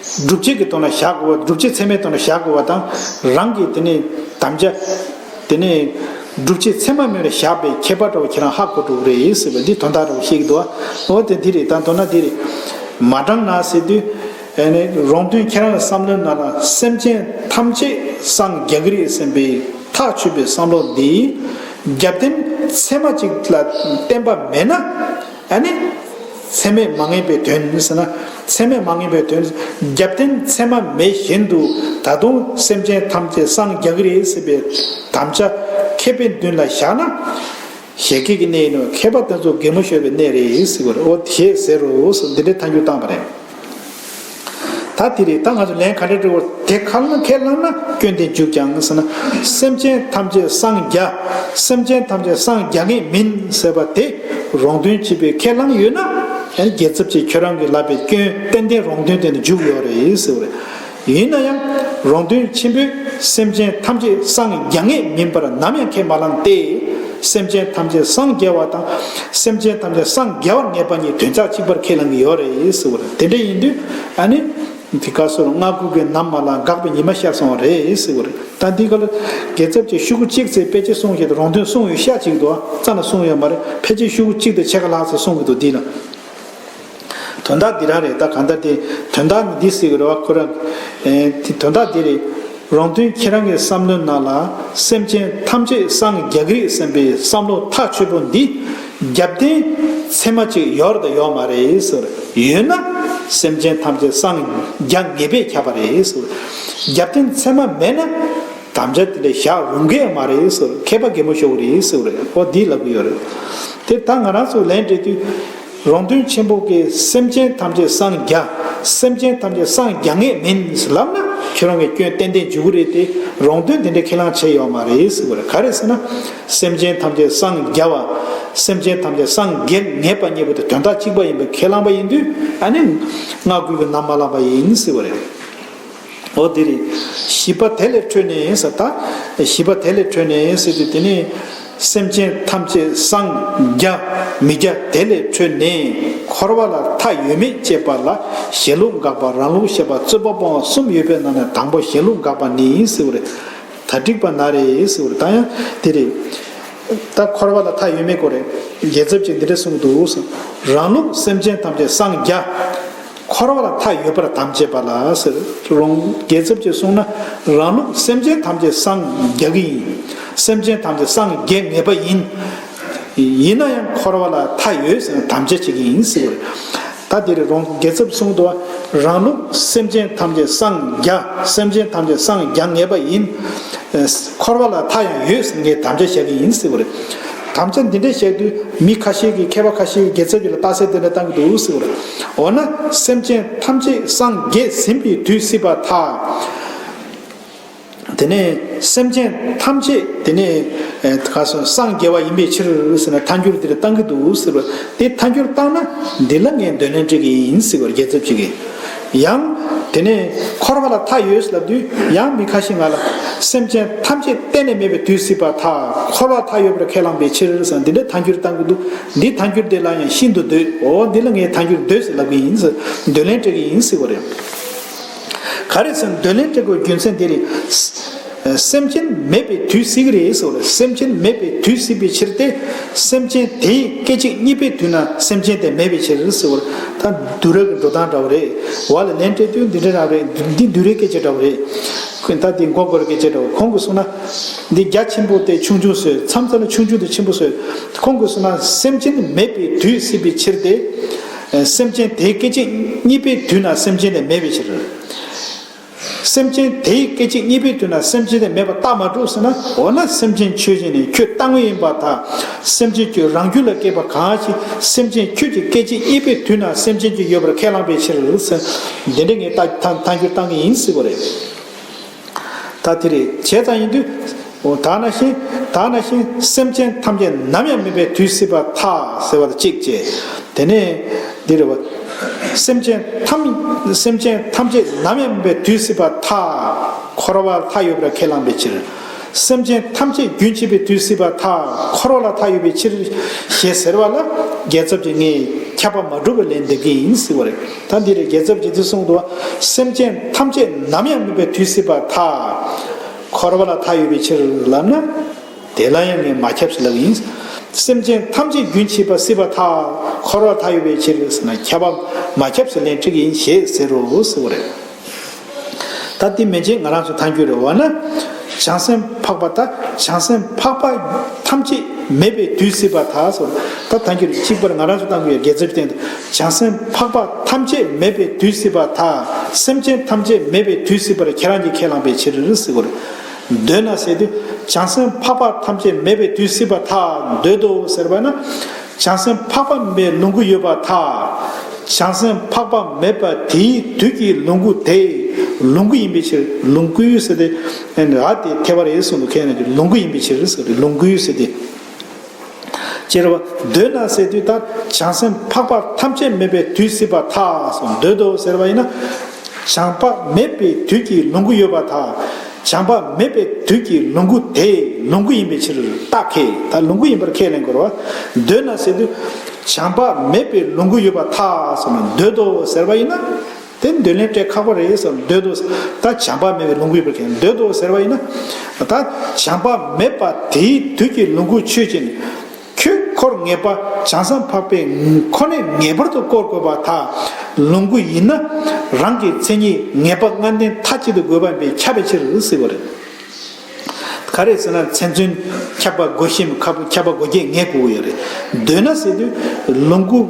སྒྲུབ་བྱེད་ཀྱི་ཐོག་ན་བཞག་དགོས་པ། སྒྲུབ་བྱེད་ཚད་མའི་ཐོག་ན་བཞག་དགོས་པ་དང་། རང་གི་དེ་ནས་དམ་བཅའ་དེ་ནས་སྒྲུབ་བྱེད་ཚད་མ་མེད་པར་བཞག་པའི་མཁས་པ་འདྲ་བོ་ཁྱེད་རང་ཧ་གོ་འགྲོ་གི་རེད་ཟེར་བ་འདི་དོན་དག་འདྲ་བོ་ཤེས་ཀྱི་འདུག་བ། འོ་དེ་འདི་རེད། ད་མདོར་ན་འདི་རེད། མ་དྲངས་ན་ཟེར་དུས། ཨ་ནི་རོང་སྟོན་ཁྱེད་རང་གི་བསམ་བློའི་ནང་ལ་སེམས་ཅན་ཐམས་ཅད་སངས་རྒྱ་གི་རེད་བསམ་པའི་ཐག་ཆོད་པའི་བསམ་བློ་འདི་རྒྱབ་རྟེན་ཚད་མ་གཅིག་ལ་བརྟེན་པ་མེད་ན། ཨ་ནི་ཚད་མས་མ་ངེས་པའི་དོན་ཟེར་ན། ཚད་མས་མ་ངེས་པའི་དོན། རྒྱབ་རྟེན་ཚད་མ་མེད་བཞིན་དུ་ད་དུང་སེམས་ཅན་ཐམས་ཅད་སངས་རྒྱ་གི་རེད་ཟེར་བའི་དམ་བཅའ་མཁས་པའི་མདུན་ལ་བཞག་ན། བཞད་གད་ཀྱི་གནས་ཡིན་ནོ། མཁས་པ་དེ་ཚོ་གད་མོ་ཤོར་བའི་གནས་རེད་ཟེར་བ་རེད། འོ་དེ་ཟེར་རོ་ཟེར་འདི་འདྲའི་ཐལ་འགྱུར་བཏང་བ་རེད། ད་དེ་རེད། ད་ང་ཚོ་ལན་ག་འདྲ་འདྲི་བར་དེ་ཁ་ལ་ཁས་བླངས་ན་སྐྱོན་དེ་འཇུག་ཀྱང་ཟེར་ན། སེམས་ཅན་ཐམས་ཅད་སངས་རྒྱ། སེམས་ཅན་ཐམས་ཅད་སངས་རྒྱ་ངེས་མིན་ཟེར་བ་དེ་རོང་སྟོན་བྱེད་པའི་ཁས་བླངས་ཡོད་ན། ཡང་རྒྱལ་ཚབ་ཀྱིས་ཁྱོད་རང་གིས་ལབ་པའི་སྐྱོན་ཏན་ཏན་རོང་སྟོན་དེ་ནི་འཇུག་ཡོད་རེད་ཟེར་བ་རེད། ཡིན་ན་ཡང་རོང་སྟོན་ཆེན་པོས་སེམས་ཅན་ཐམས་ཅད་སངས་རྒྱ་ངེས་མིན་པར་ནམ་ཡང་ཁས་མ་བླངས་ཏེ། སེམས་ཅན་ཐམས་ཅད་སངས་རྒྱ་བ་དང་སེམས་ཅན་ཐམས་ཅད་སངས་རྒྱ་བར་ངེས་པ་གཉིས་དོན་རྩ་གཅིག་པར་ཁས་བླངས་ཀྱི་ཡོད་རེད་ཟེར་བ་རེད། དེ་འདྲ་ཡིན་དུས་ཨ་ནི། དེ་སྐབས་སུ་སྔ་དགོང་གི་ནམ་མ་ལངས་འགག་པའི་ཉི་མ་ཤར་སོང་བ་རེད་ཟེར་བ་རེད། ད་འདི་ག་ལ་རྒྱལ་ཚབ་ཀྱིས་ཤོག་གུ་གཅིག་ཙམ་ཕལ་ཆེར་གསུངས་ཤག་རོང་སྟོན་གསུངས་ཡོད་ཤག་ཅིག་འདུག་རྩ་ན་གསུངས་ཡོད་མ་རེད། ཕལ་ཆེར་ཤོག་གུ་གཅིག་དང་ཕྱེད་ཀ་ལྷག་ཙམ་གསུངས་ཀྱི་འདུག་འདི་ལ། དོན་དག་འདི་རང་རེད། ད་གང་ལྟར་དེ་དོན་དག་ནི་འདི་ཟེར་གི་རེད་བ། ཁོ་རང་། ཨེ། དེ་དོན་དག་འདི་རེད། རོང་སྟོན་ཁྱེད་རང་གི་བསམ་བློའི་ནང་ལ་སེམས་ཅན་ཐམས་ཅད་སངས་རྒྱ་གི་རེད་བསམ་པའི་བསམ་བློ་ཐག་ཆོད་པོ་འདི་རྒྱབ་རྟེན་ཚད་མ་གཅིག་ཡོད་དང་ཡོད་མ་རེད་ཟེར། ཡོད་ན་སེམས་ཅན་ཐམས་ཅད་སངས་རྒྱ་ངེས་པས་ཁྱབ་པ་རེད་ཟེར། རྒྱབ་རྟེན་ཚད་མ་མེད་ན། དམ་བཅའ་དེ་འདྲ་བཞག་རུང་གི་མ་རེད་ཟེར། མཁས་པ་གད་མོ་ཤོར་གི་རེད་ཟེར་བ་རེད། ཨོ་འདི་ལབ་གི་ཡོད་རེད། དེ་ད་ང་རང་ཚོ་ལན་སྤྲད་དུས། རོང་སྟོན་ཆེན་པོ་གིས་སེམས་ཅན་ཐམས་ཅད་སངས་རྒྱ། སེམས་ཅན་ཐམས་ཅད་སངས་རྒྱ་ངེས་མིན་ལབ་ན་ཁྱོད་རང་གི་སྐྱོན་ཏན་ཏན་འཇུག་གི་རེད་དེ། རོང་སྟོན་དེ་འདྲའི་ཁས་བླངས་བྱས་ཡོད་མ་རེད་ཟེར་བ་རེད། ག་རེ་ཟེར་ན། སེམས་ཅན་ཐམས་ཅད་སངས་རྒྱ་བ། སེམས་ཅན་ཐམས་ཅད་སངས་རྒྱ་ངེས་པ་གཉིས་པོ་དེ་དོན་དག་གཅིག་པ་ཡིན་པའི་ཁས་བླངས་པ་ཡིན་དུས་ཨ་ནི། སྔ་དགོང་གི་ནམ་མ་ལངས་པ་ཡིན་ཟེར་བ་རེད། འོ་དེ་རེད། བཞི་པ་དེ་ལས་འཕྲོས་ནས་ཟེར་ད། བཞི་པ་དེ་ལས་འཕྲོས་ནས་ཟེར་དུས་དེ་ནས་སེམས་ཅན་ཐམས་ཅད་སངས་རྒྱ་མི་རྒྱ་དེ་ལས་འཕྲོས་ནས་འཁོར་བ་ལ་མཐའ་ཡོད་མེད་དཔྱད་པ་ལ་གཞན་ལུགས་དགག་པ་རང་ལུགས་བཤད་པ་རྩོད་པ་སྤོང་བ་གསུམ་ཡོད་པའི་ནང་ནས་དང་པོ་གཞན་ལུགས་དགག་པ་ནི་ཟེར་བ་རེད། ད་འགྲིག་པ་ན་རེ་ཟེར་བ་རེད། ད་ཡང་དེ་རེད། ད་འཁོར་བ་ལ་མཐའ་ཡོད་མེད་སྐོར་རེད། རྒྱལ་ཚབ་ཀྱིས་འདི་འདྲ་གསུངས་འདུག་ཟེར། རང་ལུགས་སེམས་ཅན་ཐམས་ཅད་སངས་རྒྱ། འཁོར་བ་ལ་མཐའ་ཡོད་པར་དམ་བཅས་པ་ལ་ཟེར། རོང་རྒྱལ་ཚབ་ཀྱིས་གསུངས་ན། རང་ལུགས་སེམས་ཅན་ཐམས་ཅད་སངས་རྒྱ་གི་ཡིན། སེམས་ཅན་ཐམས་ཅད་སངས་རྒྱ་ངེས་པ་ཡིན། ཡིན་ན་ཡང་འཁོར་བ་ལ་མཐའ་ཡོད་ཟེར་ན་དམ་བཅའ་བྱེད་ཀྱི་ཡིན་ཟེར་བ་རེད། ད་འདིར་རོང་རྒྱལ་ཚབ་གསུངས་འདུག་བ། རང་ལུགས་སེམས་ཅན་ཐམས་ཅད་སངས་རྒྱ། སེམས་ཅན་ཐམས་ཅད་སངས་རྒྱ་ངེས་པ་ཡིན། འཁོར་བ་ལ་མཐའ་ཡང་ཡོད་ཟེར་ངས་དམ་བཅའ་བཞག་གི་ཡིན་ཟེར་བ་རེད། དམ་བཅའ་འདི་འདྲ་བཞག་དུས་མི་ཁ་ཤས་ཀྱིས་མཁས་པ་ཁ་ཤས་ཀྱིས་རྒྱལ་ཚབ་ཀྱི་ལ་རྟགས་གསལ་དེ་འདྲ་བཏང་གི་འདུག་ཟེར་བ་རེད། འོ་ན་སེམས་ཅན་ཐམས་ཅད་སངས་རྒྱས་ཟིན་པའི་དུས་སྲིད་པ་ཐལ། དེ་ནས་སེམས་ཅན་ཐམས་ཅད་དེ་ནས་ཨེ་ག་སོ་སངས་རྒྱས་པ་ཡིན་པའི་ཕྱིར་ཟེར་ན་ཐལ་འགྱུར་འདིར་བཏང་གི་འདུག་ཟེར་བ་དེ་ཐལ་འགྱུར་བཏང་ན་འདི་ལ་ངས་འདོད་ལན་སྤྲད་ཀྱི་ཡིན་ཟེར་བར་རྒྱལ་ཚབ་ཅིག་གིས། ཡང་དེ་ནས་འཁོར་བ་ལ་མཐའ་ཡོད་ལབ་དུས་ཡང་མི་ཁ་ཤས་ང་ལ་སེམས་ཅན་ཐམས་ཅད་གཏན་ནས་མེད་པའི་དུས་སྲིད་པར་ཐལ། འཁོར་བ་མཐའ་ཡོད་པར་ཁས་བླངས་པའི་ཕྱིར་ཟེར་འདི་འདྲ་ཐལ་འགྱུར་བཏང་གི་འདུག་འདི་ཐལ་འགྱུར་དེ་ལ་ཡང་ཤིན་ཏུ་འདོད། འོ་འདི་ལ་ངས་ཐལ་འགྱུར་འདོད་ཟེར་ལབ་ཀྱི་ཡིན་ཟེར་འདོད་ལན་སྤྲད་ཀྱི་ཡིན་ཟེར་བ་རེད། ག་རེ་ཟེར་ན་འདོད་ལན་སྤྲད་དགོས་རྒྱུ་མཚན་དེ་རེད། སེམས་ཅན་མེད་པའི་དུས་སྲིད་ཀྱི་རེད་ཟེར་བ་རེད། སེམས་ཅན་མེད་པའི་དུས་སྲིད་པའི་ཕྱིར་ཏེ། སེམས་ཅན་དེའི་སྐད་ཅིག་གཉིས་པའི་དུས་ན་སེམས་ཅན་དེ་མེད་པའི་ཕྱིར་ཟེར་བ་རེད། ད་བསྡུས་གྲྭ་གི་འགྲོ་སྟངས་འདྲ་བོ་རེད། བ་ལ་ལན་སྤྲད་དུས་འདི་འདྲ་འདྲ་བོ་རེད། འདི་བསྡུས་གྲྭའི་སྐད་ཆ་འདྲ་བོ་རེད། ཁོས་ད་དེ་མགོ་སྐོར་སྐད་ཆ་འདྲ་བོ་ཁོང་གིས་གསུངས་ན། འདི་རྒྱ་ཆེན་པོ་དེ་ཆུང་ཆུང་བཟོས། མཚམས་མཚམས་ལ་ཆུང་ཆུང་དེ་ཆེན་པོ་བཟོས། ཁོང་གིས་གསུངས་ན་སེམས་ཅན་མེད་པའི་དུས་སྲིད་པའི་ཕྱིར་ཏེ། སེམས་ཅན་དེའི་སྐད་ཅིག་གཉིས་པའི་དུས་ན་སེམས་ཅན་དེ་མེད་པའི་ཕྱིར། སེམས་ཅན་དེའི་སྐད་ཅིག་གཉིས་པའི་དུས་ན་སེམས་ཅན་དེ་མེད་པ་རྟགས་མ་གྲུབ་ཟེར་ན། འོ་ན་སེམས་ཅན་ཆོས་ཅན་ནི་ཁྱོད་རྟག་དངོས་ཡིན་པར་ཐལ། སེམས་ཅན་ཁྱོད་རང་རྒྱུད་ལ་སྐྱེས་པ་གང་ཞིག་སེམས་ཅན་ཁྱོད་ཀྱི་སྐད་ཅིག་གཉིས་པའི་དུས་ན་སེམས་ཅན་གྱི་ཡོད་པར་ཁས་བླངས་པའི་ཕྱིར་ཟེར། འདི་འདྲ་ངས་ཐལ་ཐལ་འགྱུར་བཏང་གི་ཡིན་ཟེར་བ་རེད། ད་དེ་རེད། བྱས་ཙང་ཡིན་དུས། འོ་ད་ནང་བཞིན་ད་ནང་བཞིན་སེམས་ཅན་ཐམས་ཅད་ནམ་ཡང་མེད་པའི་དུས་སྲིད་པར་ཐལ་ཟེར་བ་དང་གཅིག་བྱས། དེ་ནས་འདི་རེད་བ། སེམས་ཅན་ཐམས་སེམས་ཅན་ཐམས་ཅད་ནམ་ཡང་མེད་པའི་དུས་སྲིད་པར་ཐལ། འཁོར་བ་མཐའ་ཡོད་པར་ཁས་བླངས་པའི་ཕྱིར། སེམས་ཅན་ཐམས་ཅད་རྒྱུན་ཆད་པའི་དུས་སྲིད་པར་ཐལ། འཁོར་བ་ལ་མཐའ་ཡོད་པའི་ཕྱིར། ཞེས་ཟེར་བ་ལ་རྒྱལ་ཚབ་ཀྱིས་ངས་ཁྱབ་པ་མ་གྲུབ་པའི་ལན་འདེབས་ཀྱི་ཡིན་ཟེར་བ་རེད། ད་འདི་རེད། རྒྱལ་ཚབ་ཀྱིས་འདི་གསུངས་འདུག་སེམས་ཅན་ཐམས་ཅད་ནམ་ཡང་མེད་པའི་དུས་སྲིད་པར་ཐལ། འཁོར་བ་ལ་མཐའ་ཡོད་པའི་ཕྱིར་ལབ་ན། དེ་ལ་ཡང་ངས་མ་ཁྱབ་ཟེར་ལབ་ཡིན། སེམས་ཅན་ཐམས་ཅད་རྒྱུན་ཆད་པ་སྲིད་པར་ཐལ། འཁོར་བ་མཐའ་ཡོད་པའི་ཕྱིར་ཟེར་ན་ཁྱབ་པ་མ་ཁྱབ་ཟེར་ལན་སྤྲད་ཀྱི་ཡིན་ཞེས་ཟེར་རོ་ཟེར་བ་རེད། ད་དེ་མན་ཆད་ང་རང་ཚོ་ཐལ་འགྱུར་རེད། འོ་ན། བྱང་སེམས་འཕགས་པ་ད་བྱང་སེམས་འཕགས་པ་ཐམས་ཅད་མེད་པའི་དུས་སྲིད་པར་ཐལ་སོ། ད་ཐལ་འགྱུར་གཅིག་པར་ང་རང་ཚོ་བཏང་དགོས་ཡ་རྒྱལ་ཚབ་སྟེང་དུ་བྱང་སེམས་འཕགས་པ་ཐམས་ཅད་མེད་པའི་དུས་སྲིད་པར་ཐལ། སེམས་ཅན་ཐམས་ཅད་མེད་པའི་དུས་སྲིད་པར་ཁྱེད་རང་གིས་ཁས་བླངས་པའི་ཕྱིར་ཟེར་བ་རེད། འདོད་ན་ཟེར་དུས་བྱང་སེམས་འཕགས་པ་ཐམས་ཅད་མེད་པའི་དུས་སྲིད་པར་ཐལ། འདོད་དོ་ཟེར་བ་ན། བྱང་སེམས་འཕགས་པ་མེད་པའི་ལོངས་སྐུ་ཡོད་པར་ཐལ། བྱང་སེམས་འཕགས་པ་མེད་པ་དེའི་དུས་ཀྱི་ལོངས་སྐུ་དེ་ལོངས་སྐུ་ཡིན་པའི་ཕྱིར། ལོངས་སྐུ་ཟེར་ཏེ་ར་དེ་ཐལ་བ་རེད་གསུངས་འདུག་ཁས་ལེན་གྱི་ལོངས་སྐུ་ཡིན་པའི་ཕྱིར་ཟེར་ཏེ་ལོངས་སྐུ་ཟེར་ཏེ། ཅེས་རེད་བ། འདོད་ན་ཟེར་དུས་ད་བྱང་སེམས་འཕགས་པ་ཐམས་ཅད་མེད་པའི་དུས་སྲིད་པར་ཐལ་སོ། འདོད་དོ་ཟེར་བ་ཡིན་ན། བྱང་པ་མེད་པའི་དུས་ཀྱི་ལོངས་སྐུ་ཡོད་པར་ཐལ། བྱང་པ་མེད་པའི་དུས་ཀྱི་ལོངས་སྐུ་དེ་ལོངས་སྐུ་ཡིན་པའི་ཕྱིར་རྟགས་ཁས། ད་ལོངས་སྐུ་ཡིན་པར་ཁས་ལེན་དགོས་རེད་བ། འདོད་ན་ཟེར་དུས། བྱང་པ་མེད་པའི་ལོངས་སྐུ་ཡོད་པར་ཐལ་སོ་ན། འདོད་དོ་ཟེར་བ་ཡིན་ན། དེ་འདོད་ལན་སྤྲད་ཁག་པོ་རེད་ཟེར། འདོད་དོ། ད་བྱང་པ་མེད་པའི་ལོངས་སྐུ་ཡོད་པར་ཁས་ལེན། འདོད་དོ་ཟེར་བ་ཡིན་ན། ད་བྱང་པ་མེད་པ་དེའི་དུས་ཀྱི་ལོངས་སྐུ་ཆོས་ཅན། ཁྱོད་འཁོར་ངེས་པ་བྱང་སེམས་འཕགས་པའི་ཁོ་ནས་ངེས་པར་དུ་བསྐོར་དགོས་པར་ཐལ། ལོངས་སྐུ་ཡིན་ན་རང་གི་མཚན་ཉིད་ངེས་པ་ལྔ་ལྡན་མཐའ་གཅིག་ཏུ་དགོས་པ་ཡིན་པས་ཁྱབ་པའི་ཕྱིར་ཟེར་བ་རེད། ག་རེ་ཟེར་ན་མཚན་མཚོན་ཁྱབ་པ་སྒོ་ཤེས་ཁྱབ་པ་སྒོ་བརྒྱད་ངེས་དགོས་ཡོད་རེད། འདོད་ན་ཟེར་དུས་ལོངས་སྐུ།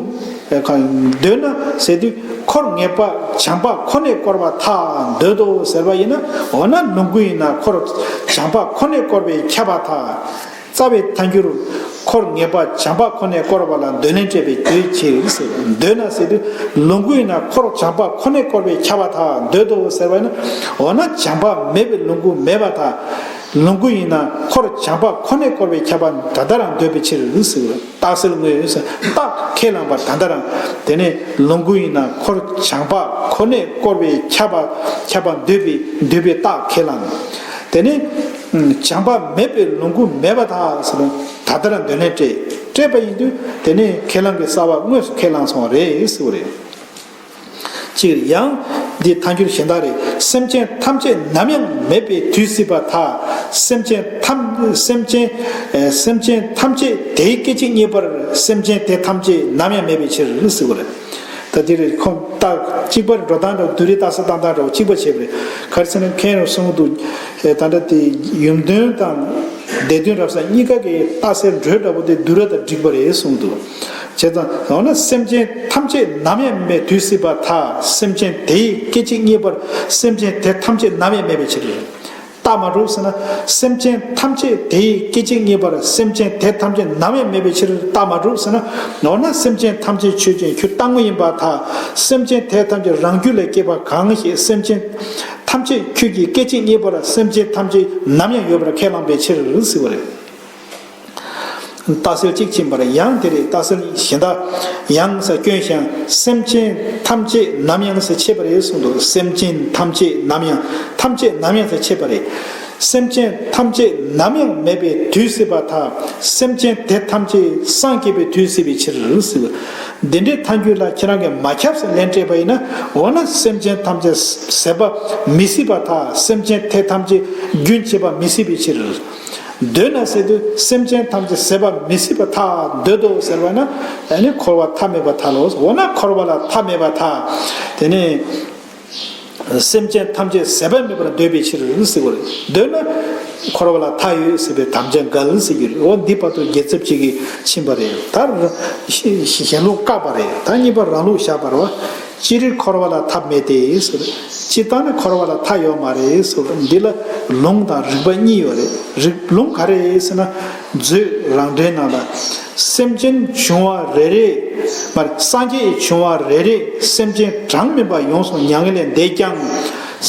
འདོད་ན་ཟེར་དུས་འཁོར་ངེས་པ་བྱང་པ་ཁོ་ནས་བསྐོར་བར་ཐལ། འདོད་དོ་ཟེར་བ་ཡིན་ན། འོ་ན་ལོངས་སྐུ་ཡིན་ན་འཁོར་བྱང་པ་ཁོ་ནས་བསྐོར་བས་ཁྱབ་པར་ཐལ། རྩ་བའི་ཐལ་འགྱུར། འཁོར་ངེས་པ་བྱང་པ་ཁོ་ནས་བསྐོར་བ་ལ་འདོད་ལན་སྤྲད་པའི་དོན་བྱེད་ཟེར། འདོད་ན་ཟེར་དུས་ལོངས་སྐུ་ཡིན་ན་འཁོར་བྱང་པ་ཁོ་ནས་བསྐོར་བས་ཁྱབ་པར་ཐལ། འདོད་དོ་ཟེར་བ་ཡིན་ན། འོ་ན་བྱང་པ་མེད་པའི་ལོངས་སྐུ་མེད་པར་ཐལ། ལོངས་སྐུ་ཡིན་ན་འཁོར་བྱང་པ་ཁོ་ནས་བསྐོར་བས་ཁྱབ་པ་ད་ལྟ་རང་འདོད་པའི་ཕྱིར་ཟེར། རྟགས་གསལ་དངོས་ཟེར། རྟགས་ཁས་བླངས་པ་ད་ལྟ་རང་། དེ་ནས་ལོངས་སྐུ་ཡིན་ན་འཁོར་བྱང་པ་ཁོ་ནས་བསྐོར་བས་ཁྱབ་པ་ཁྱབ་པ་འདོད་པའི་འདོད་པའི་རྟགས་ཁས་བླངས། དེ་ནས་བྱང་པ་མེད་པའི་ལོངས་སྐུ་མེད་པར་ཐལ་ཟེར་ན། ད་ལྟ་རང་འདོད་ལན་སྤྲད། སྤྲད་པ་ཡིན་དུས་དེ་ནས་ཁས་བླངས་ཀྱི་རྩ་བ་དངོས་སུ་ཁས་བླངས་སོང་བ་རེད་ཟེར་བ་རེད། གཅིག་ཡང་འདི་ཐལ་འགྱུར་གཞན་དག་རེད། སེམས་ཅན་ཐམས་ཅད་ནམ་ཡང་མེད་པའི་དུས་སྲིད་པར་ཐལ། སེམས་ཅན་ཐམས་སེམས་ཅན་ཨེ་སེམས་ཅན་ཐམས་ཅད་དེའི་སྐད་ཅིག་གཉིས་པར་སེམས་ཅན་དེ་ཐམས་ཅད་ནམ་ཡང་མེད་པའི་ཕྱིར་ཟེར་བ་རེད། ད་འདི་རེད། ཁོང་རྟགས་གཅིག་པར་འགྲོ་སྟངས་འདྲ་བོ་བསྡུས་རིགས་རྟགས་གསལ་བཏང་སྟངས་འདྲ་བོ་གཅིག་པ་བྱས་པ་རེད། ག་རེ་ཟེར་ན་མཁན་རུ་གསུངས་འདུག་ཨེ་ད་ལྟ་དེ་ཡུམ་དོན་དང་སྡེ་བདུན་རབ་གསལ་གཉིས་ཀ་གི་རྟགས་གསལ་འགྲོས་འདྲ་བོ་དེ་བསྡུས་རིགས་དང་འགྲིག་པ་རེད་གསུངས་འདུག་བྱས་ཙང་འོ་ན་སེམས་ཅན་ཐམས་ཅད་ནམ་ཡང་མེད་དུས་སྲིད་པར་ཐལ། སེམས་ཅན་དེའི་སྐད་ཅིག་གཉིས་པར་སེམས་ཅན་དེ་ཐམས་ཅད་ནམ་ཡང་མེད་པའི་ཕྱིར། རྟགས་མ་གྲུབ་ཟེར་ན། སེམས་ཅན་ཐམས་ཅད་དེའི་སྐད་ཅིག་གཉིས་པར་སེམས་ཅན་དེ་ཐམས་ཅད་ནམ་ཡང་མེད་པའི་ཕྱིར་རྟགས་མ་གྲུབ་ཟེར་ན། འོ་ན་སེམས་ཅན་ཐམས་ཅད་ཆོས་ཅན་ཁྱོད་རྟག་དངོས་ཡིན་པར་ཐལ། སེམས་ཅན་དེ་ཐམས་ཅད་རང་རྒྱུད་ལ་སྐྱེས་པ་གང་ཞིག་སེམས་ཅན་ ཐམས་ཅད་ཁྱོད་ཀྱི་སྐད་ཅིག་གཉིས་པར་སེམས་ཅན་ཐམས་ཅད་ནམ་ཡང་ཡོད་པར་ཁས་བླངས་པའི་ཕྱིར་ཟེར་བ་རེད། རྟགས་གསལ་གཅིག་ཕྱིན་པར་ཡང་དེ་རེད། རྟགས་གསལ་གཞན་དག་ཡང་ཟེར་སྐྱོན་ཞིང་། སེམས་ཅན་ཐམས་ཅད་ནམ་ཡང་ཟེར་ཕྱེ་བ་རེད་གསུངས་འདུག་སེམས་ཅན་ཐམས་ཅད་ནམ་ཡང་། ཐམས་ཅད་ནམ་ཡང་ཟེར་ཕྱེ་བ་རེད། སེམས་ཅན་ཐམས་ཅད་ནམ་ཡང་མེད་པའི་དུས་སྲིད་པར་ཐལ། སེམས་ཅན་དེ་ཐམས་ཅད་སངས་རྒྱས་པའི་དུས་སྲིད་པའི་ཕྱིར་ཟེར། འདི་འདྲའི་ཐལ་འགྱུར་ལ་ཁྱེད་རང་གིས་མ་ཁྱབ་སེ་ལན་སྤྲད་པ་ཡིན་ན། འོ་ན་སེམས་ཅན་ཐམས་ཅད་ཟད་པ་མི་སྲིད་པར་ཐལ། སེམས་ཅན་དེ་ཐམས་ཅད་རྒྱུན་ཆད་པ་མི་སྲིད་པའི་ཕྱིར། འདོད་ན་ཟེར་དུས་སེམས་ཅན་ཐམས་ཅད་ཟད་པ་མི་སྲིད་པར་ཐལ་འདོད་དོ་ཟེར་བ་ན། ཨ་ནི་འཁོར་བ་མཐའ་མེད་པར་ཐལ་ལོ། འོ་ན་འཁོར་བ་ལ་མཐའ་མེད་པར་ཐལ། དེ་ནས། སེམས་ཅན་ཐམས་ཅད་ཟད་པ་མེད་པར་འདོད་པའི་ཕྱིར་ཟེར་བ་རེད། འདོད་ན་འཁོར་བ་ལ་མཐའ་ཡོད་ཟེར་བའི་དམ་བཅའ་འགལ་ཟེར་རྒྱུ་རེད། འོ་འདི་བར་དུ་རྒྱལ་ཚབ་ཅིག་གིས་ཕྱིན་པ་རེད། ད་གཞན་ལུགས་བཀག་པ་རེད། ད་གཉིས་པ་རང་ལུགས་བཞག་པ་རེད་བ། སྤྱིར་འཁོར་བ་ལ་མཐའ་མེད་དེ་ཟེར། སྤྱིར་བཏང་ནི་འཁོར་བ་ལ་མཐའ་ཡོད་མ་རེད་ཟེར། འདི་ལ་ལུང་དང་རིགས་པ་གཉིས་ཡོད་རེད། རིགས་ལུང་ག་རེ་ཟེར་ན། མཛོད་རང་འགྲེལ་ནང་ལ། སེམས་ཅན་བྱུང་བ་རེ་རེ། མ་རེད། སངས་རྒྱས་བྱུང་བ་རེ་རེ་སེམས་ཅན་གྲངས་མེད་པ་ཡོངས་སུ་མྱ་ངན་ལས་འདས་ཀྱང་།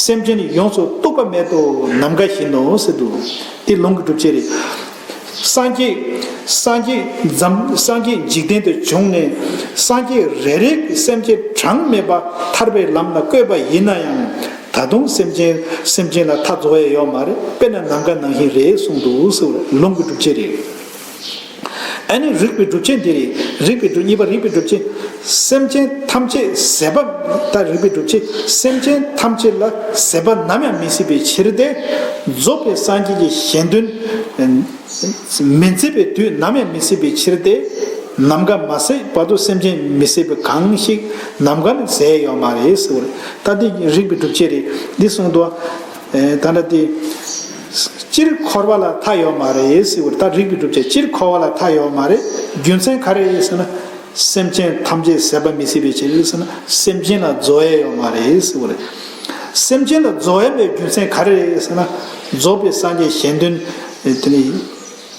སེམས་ཅན་ཡོངས་སུ་གཏུགས་པ་མེད་དོ་ནམ་མཁའ་བཞིན་ནོ་ཟེར་འདུག་འདི་ལུང་གི་སྒྲུབ་བྱེད་རེད། སངས་རྒྱས། སངས་རྒྱས་འཛམ། སངས་རྒྱས་འཇིག་རྟེན་དུ་བྱུང་ནས། སངས་རྒྱས་རེ་རེ་གིས་སེམས་ཅན་གྲངས་མེད་པ་ཐར་པའི་ལམ་ལ་བཀོད་པ་ཡིན་ན་ཡང་། ད་དུང་སེམས་ཅན། སེམས་ཅན་ལ་མཐའ་རྫོགས་ཡ་ཡོད་མ་རེད། དཔེར་ན་ནམ་མཁའ་ནང་བཞིན་རེད་གསུངས་འདུག་ཟེར་བ་ལུང་གི་སྒྲུབ་བྱེད་རེད། ཨ་ནི་རིགས་པའི་སྒྲུབ་བྱེད་འདི་རེད། རིགས་པའི་སྒྲུབ། གཉིས་པ་རིགས་པའི་སྒྲུབ་བྱེད། སེམས་ཅན་ཐམས་ཅད་ཟད་པ། ད་རིགས་པའི་སྒྲུབ་བྱེད། སེམས་ཅན་ཐམས་ཅད་ལ་ཟད་པ་ནམ་ཡང་མི་སྲིད་པའི་ཕྱིར་ཏེ། རྫོགས་པའི་སངས་རྒྱས་ཀྱི་གཞན་དོན་མི་མཛད་པའི་དུས་ནམ་ཡང་མི་སྲིད་པའི་ཕྱིར་ཏེ། ནམ་མཁའ་མ་ཟད་བར་དུ་སེམས་ཅན་མི་ཟད་པ་གང་ཞིག་ནམ་མཁའ་ནི་ཟད་ཡོད་མ་རེད་ཟེར་བ་རེད། ད་འདི་རིགས་པའི་སྒྲུབ་བྱེད་རེད། འདི་གསུངས་འདུག་ཨེ། ད་ལྟ་དེ། སྤྱིར་འཁོར་བ་ལ་མཐའ་ཡོད་མ་རེད་ཟེར་བར། ད་རིགས་པའི་སྒྲུབ་བྱེད། སྤྱིར་འཁོར་བ་ལ་མཐའ་ཡོད་མ་རེད། རྒྱུ་མཚན་ག་རེ་ཡིན་ཟེར་ན། སེམས་ཅན་ཐམས་ཅད་ཟད་པ་མི་སྲིད་པའི་ཕྱིར་ཟེར་ན། སེམས་ཅན་ལ་རྫོགས་ཡས་ཡོད་མ་རེད་ཟེར་བ་རེད། སེམས་ཅན་ལ་རྫོགས་ཡས་མེད་རྒྱུ་མཚན་ག་རེ་རེད་ཟེར་ན། རྫོགས་པའི་སངས་རྒྱས་གཞན་དོན་དེ་ནི་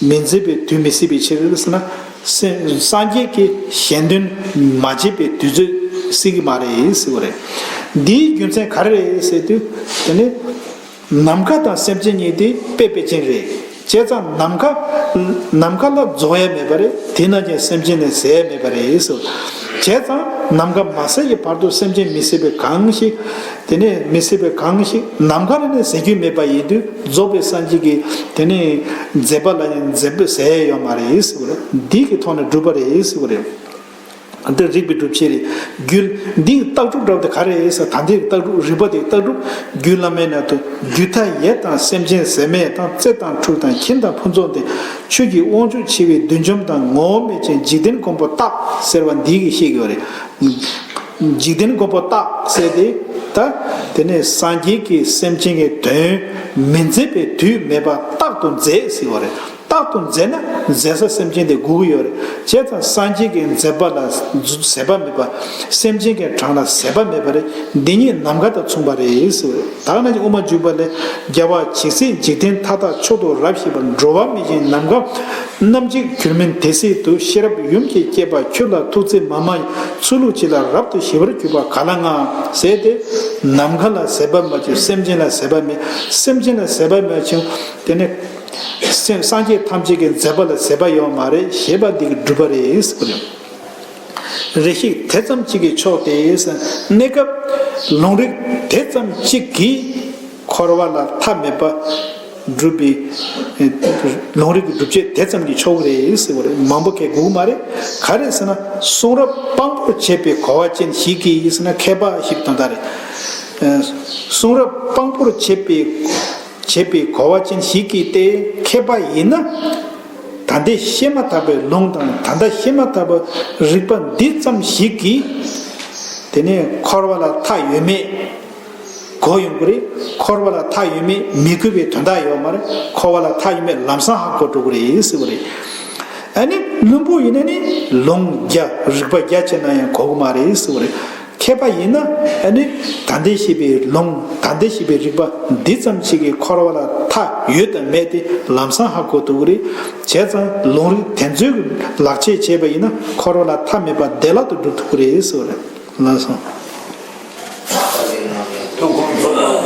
མི་མཛད་པའི་དུས་མི་སྲིད་པའི་ཕྱིར་ཟེར་ན། སེ། སངས་རྒྱས་ཀྱི་གཞན་དོན་མ་བྱེད་པའི་དུས་ཚོད་སྲིད་ཀྱི་མ་རེད་ཟེར་བ་རེད། འདིའི་རྒྱུ་མཚན་ག་རེ་རེད་ཟེར་དུས། དེ་ནི་ནམ་མཁའ་དང་སེམས་ཅན་གཉིས་དེ་དཔེ་དཔེ་ཅན་རེད། བྱས་ཙང་ནམ་མཁའ། ནམ་མཁའ་ལ་རྫོགས་ཡས་མེད་པ་རེད། དེ་ནང་བཞིན་སེམས་ཅན་ནི་ཟད་ཡས་མེད་པ་རེད་ཟེར། བྱས་ཙང་ནམ་མཁའ་མ་ཟད་ཀྱི་བར་དུ་སེམས་ཅན་མི་ཟད་པའི་གང་ཞིག་དེ་ནས་མི་ཟད་པའི་གང་ཞིག་ནམ་མཁའ་ལ་ནི་ཟད་རྒྱུ་མེད་པ་ཡིན་དུས། རྫོགས་པའི་སངས་རྒྱས་ཀྱི་དེ་ནས་མཛད་པ་ལ་ནི་མཛད་པ་ཟད་ཡས་ཡོད་མ་རེད་ཟེར་བ་རེད། འདི་གི་ཐོག་ནས་སྒྲུབ་པ་རེད་ཟེར་བ་རེད། འདི་རིགས་པའི་སྒྲུབ་བྱེད་རེད། རྒྱུད་འདིའི་ལྟག་གྲུབ་འདྲ་བ་དེ་ག་རེ་རེད་ཟེར། ད་འདིའི་ལྟག་གྲུབ། རིགས་པ་དེའི་ལྟག་གྲུབ། རྒྱུད་བླ་མའི་ནང་དུ། རྒྱུ་མཐའ་ཡས་དང་སེམས་ཅན་ཟད་མེད་དང་། རྩེ་དང་འཁྲུལ་དང་ཁྱིམ་དང་ཕུན་ཚོགས་འདི། ཆོས་ཀྱི་དབང་ཕྱུག་ཆེ་བའི་བདུད་འཇོམས་དང་། ངོ་བོ་མེད་ཅིང་འཇིག་རྟེན་མགོན་པོ་རྟག་ཟེར་བ་འདི་གིས་བཤད་ཀྱི་ཡོད་རེད། འཇིག་རྟེན་མགོན་པོ་རྟག་ཟེར་ཏེ། ད་དེ་ནས་སངས་རྒྱས་ཀྱིས་སེམས་ཅན་གྱི་དོན་མི་མཛད་པའི་དུས་མེད་པ་རྟག་ཏུ་མཛད་ཟེར་བ་རེད། རྟག་ཏུ་མཛད་ན་མཛད་ས་སེམས་ཅན་དེ་སྒུག་གི་ཡོད་རེད། བྱས་ཙང་སངས་རྒྱས་ཀྱི་མཛད་པ་ལ་ཟད་པ་མེད་པ། སེམས་ཅན་གྱི་གྲངས་ལ་ཟད་པ་མེད་པ་རེད། འདི་གཉིས་ནམ་མཁའ་དང་མཚུངས་པ་རེད་ཟེར་བ་རེད། ད་ནི་དབུ་མ་འཇུག་པ་ལས། རྒྱལ་བ་ཇི་སྲིད་འཇིག་རྟེན་མཐའ་དག་མཆོག་ཏུ་རབ་ཞི་བར། འགྲོ་བ་མི་མཁྱེན་ནམ་མཁའ་རྣམ་འཇིག་གྱུར་མིན་དེ་སྲིད་དུ། ཤེས་རབ་ཡུམ་གྱིས་བསྐྱེད་པ་ཁྱོད་ལ་ཐུགས་བརྩེ་མ་མ་ཡིན། ཚུལ་ལུགས་ཇི་ལ་རབ་ཏུ་ཞི་བར་གྱུར་པ་ག་ལ་ང་ཟེར་ཏེ། ནམ་མཁའ་ལ་ཟད་པ་མ་བྱུང་། སེམས་ཅན་ལ་ཟད་པ་མེད། སེམས་ཅན་ལ་ཟད་པ་མ་བྱུང་། དེ་ནས། སེམས། སངས་རྒྱས་ཐམས་ཅད་ཀྱི་མཛད་པ་ལ་ཟད་པ་ཡོད་མ་རེད། ཞེས་པ་འདི་གིས་སྒྲུབ་པ་རེད་ཟེར་བ་རེད། རེ་ཞིག་དེ་ཙམ་གཅིག་གིས་ཆོག་སྟེ། གནས་སྐབས་ལུང་རིགས་དེ་ཙམ་གཅིག་གིས་འཁོར་བ་ལ་མཐའ་མེད་པ་སྒྲུབ་པའི་ལུང་རིགས་ཀྱི་སྒྲུབ་བྱེད་དེ་ཙམ་གྱིས་ཆོག་གི་རེད་ཟེར་བ་རེད། མང་པོ་གས་དགོས་ཀྱི་མ་རེད། ག་རེ་ཟེར་ན། གསུང་རབ་དཔང་པོར་བྱེད་པའི་གོ་བ་ཅན་ཞིག་གིས་ཟེར་ན། མཁས་པ་ཞིག་དོན་དག་རེད། གསུང་རབ་དཔང་པོར་བྱེད་པའི། བྱེད་པའི་གོ་བ་ཅན་ཞིག་གིས་ཏེ། མཁས་པ་ཡིན་ན། ད་ལྟའི་བཤད་མ་ཐག་པའི་ལུང་དང་། ད་ལྟ་བཤད་མ་ཐག་པའི་རིགས་པ་འདི་ཙམ་ཞིག་གིས། དེ་ནས་འཁོར་བ་ལ་མཐའ་ཡོད་མེད་གོ་ཡོང་གི་རེད། འཁོར་བ་ལ་མཐའ་ཡོད་མེད་མི་དགོས་པའི་དོན་དག་ཡོད་མ་རེད། འཁོར་བ་ལ་མཐའ་ཡོད་མེད་ལམ་སང་ཧ་གོ་འགྲོ་གི་རེད་ཟེར་བ་རེད། ཨ་ནི་བླུན་པོ་ཡིན་ན་ནི་ལུང་བརྒྱ་རིགས་པ་བརྒྱ་བྱས་ན་ཡང་གོ་གི་མ་རེད་ཟེར་བ་རེད། མཁས་པ་ཡིན་ན་ཨ་ནི་ད་ལྟའི་བཤད་པའི་ལུང་། ད་ལྟའི་བཤད་པའི་རིགས་པ་འདི་ཙམ་ཞིག་གིས་འཁོར་བ་ལ་མཐའ་ཡོད་དམ་མེད་དེ་ལམ་སང་ཧ་གོ་ཐུབ་ཀྱི་རེད། བྱས་ཙང་ལུང་རིགས་དེ་ཚོའི་ལག་ཆས་བྱས་པ་ཡིན་ན་འཁོར་བ་ལ་མཐའ་མེད་པ་བདེ་བླག་ཏུ་སྒྲུབ་ཐུབ་ཀྱི་རེད་ཟེར་བ་རེད། ལགས་སོ། ཐུགས་དགོངས་རྫོགས།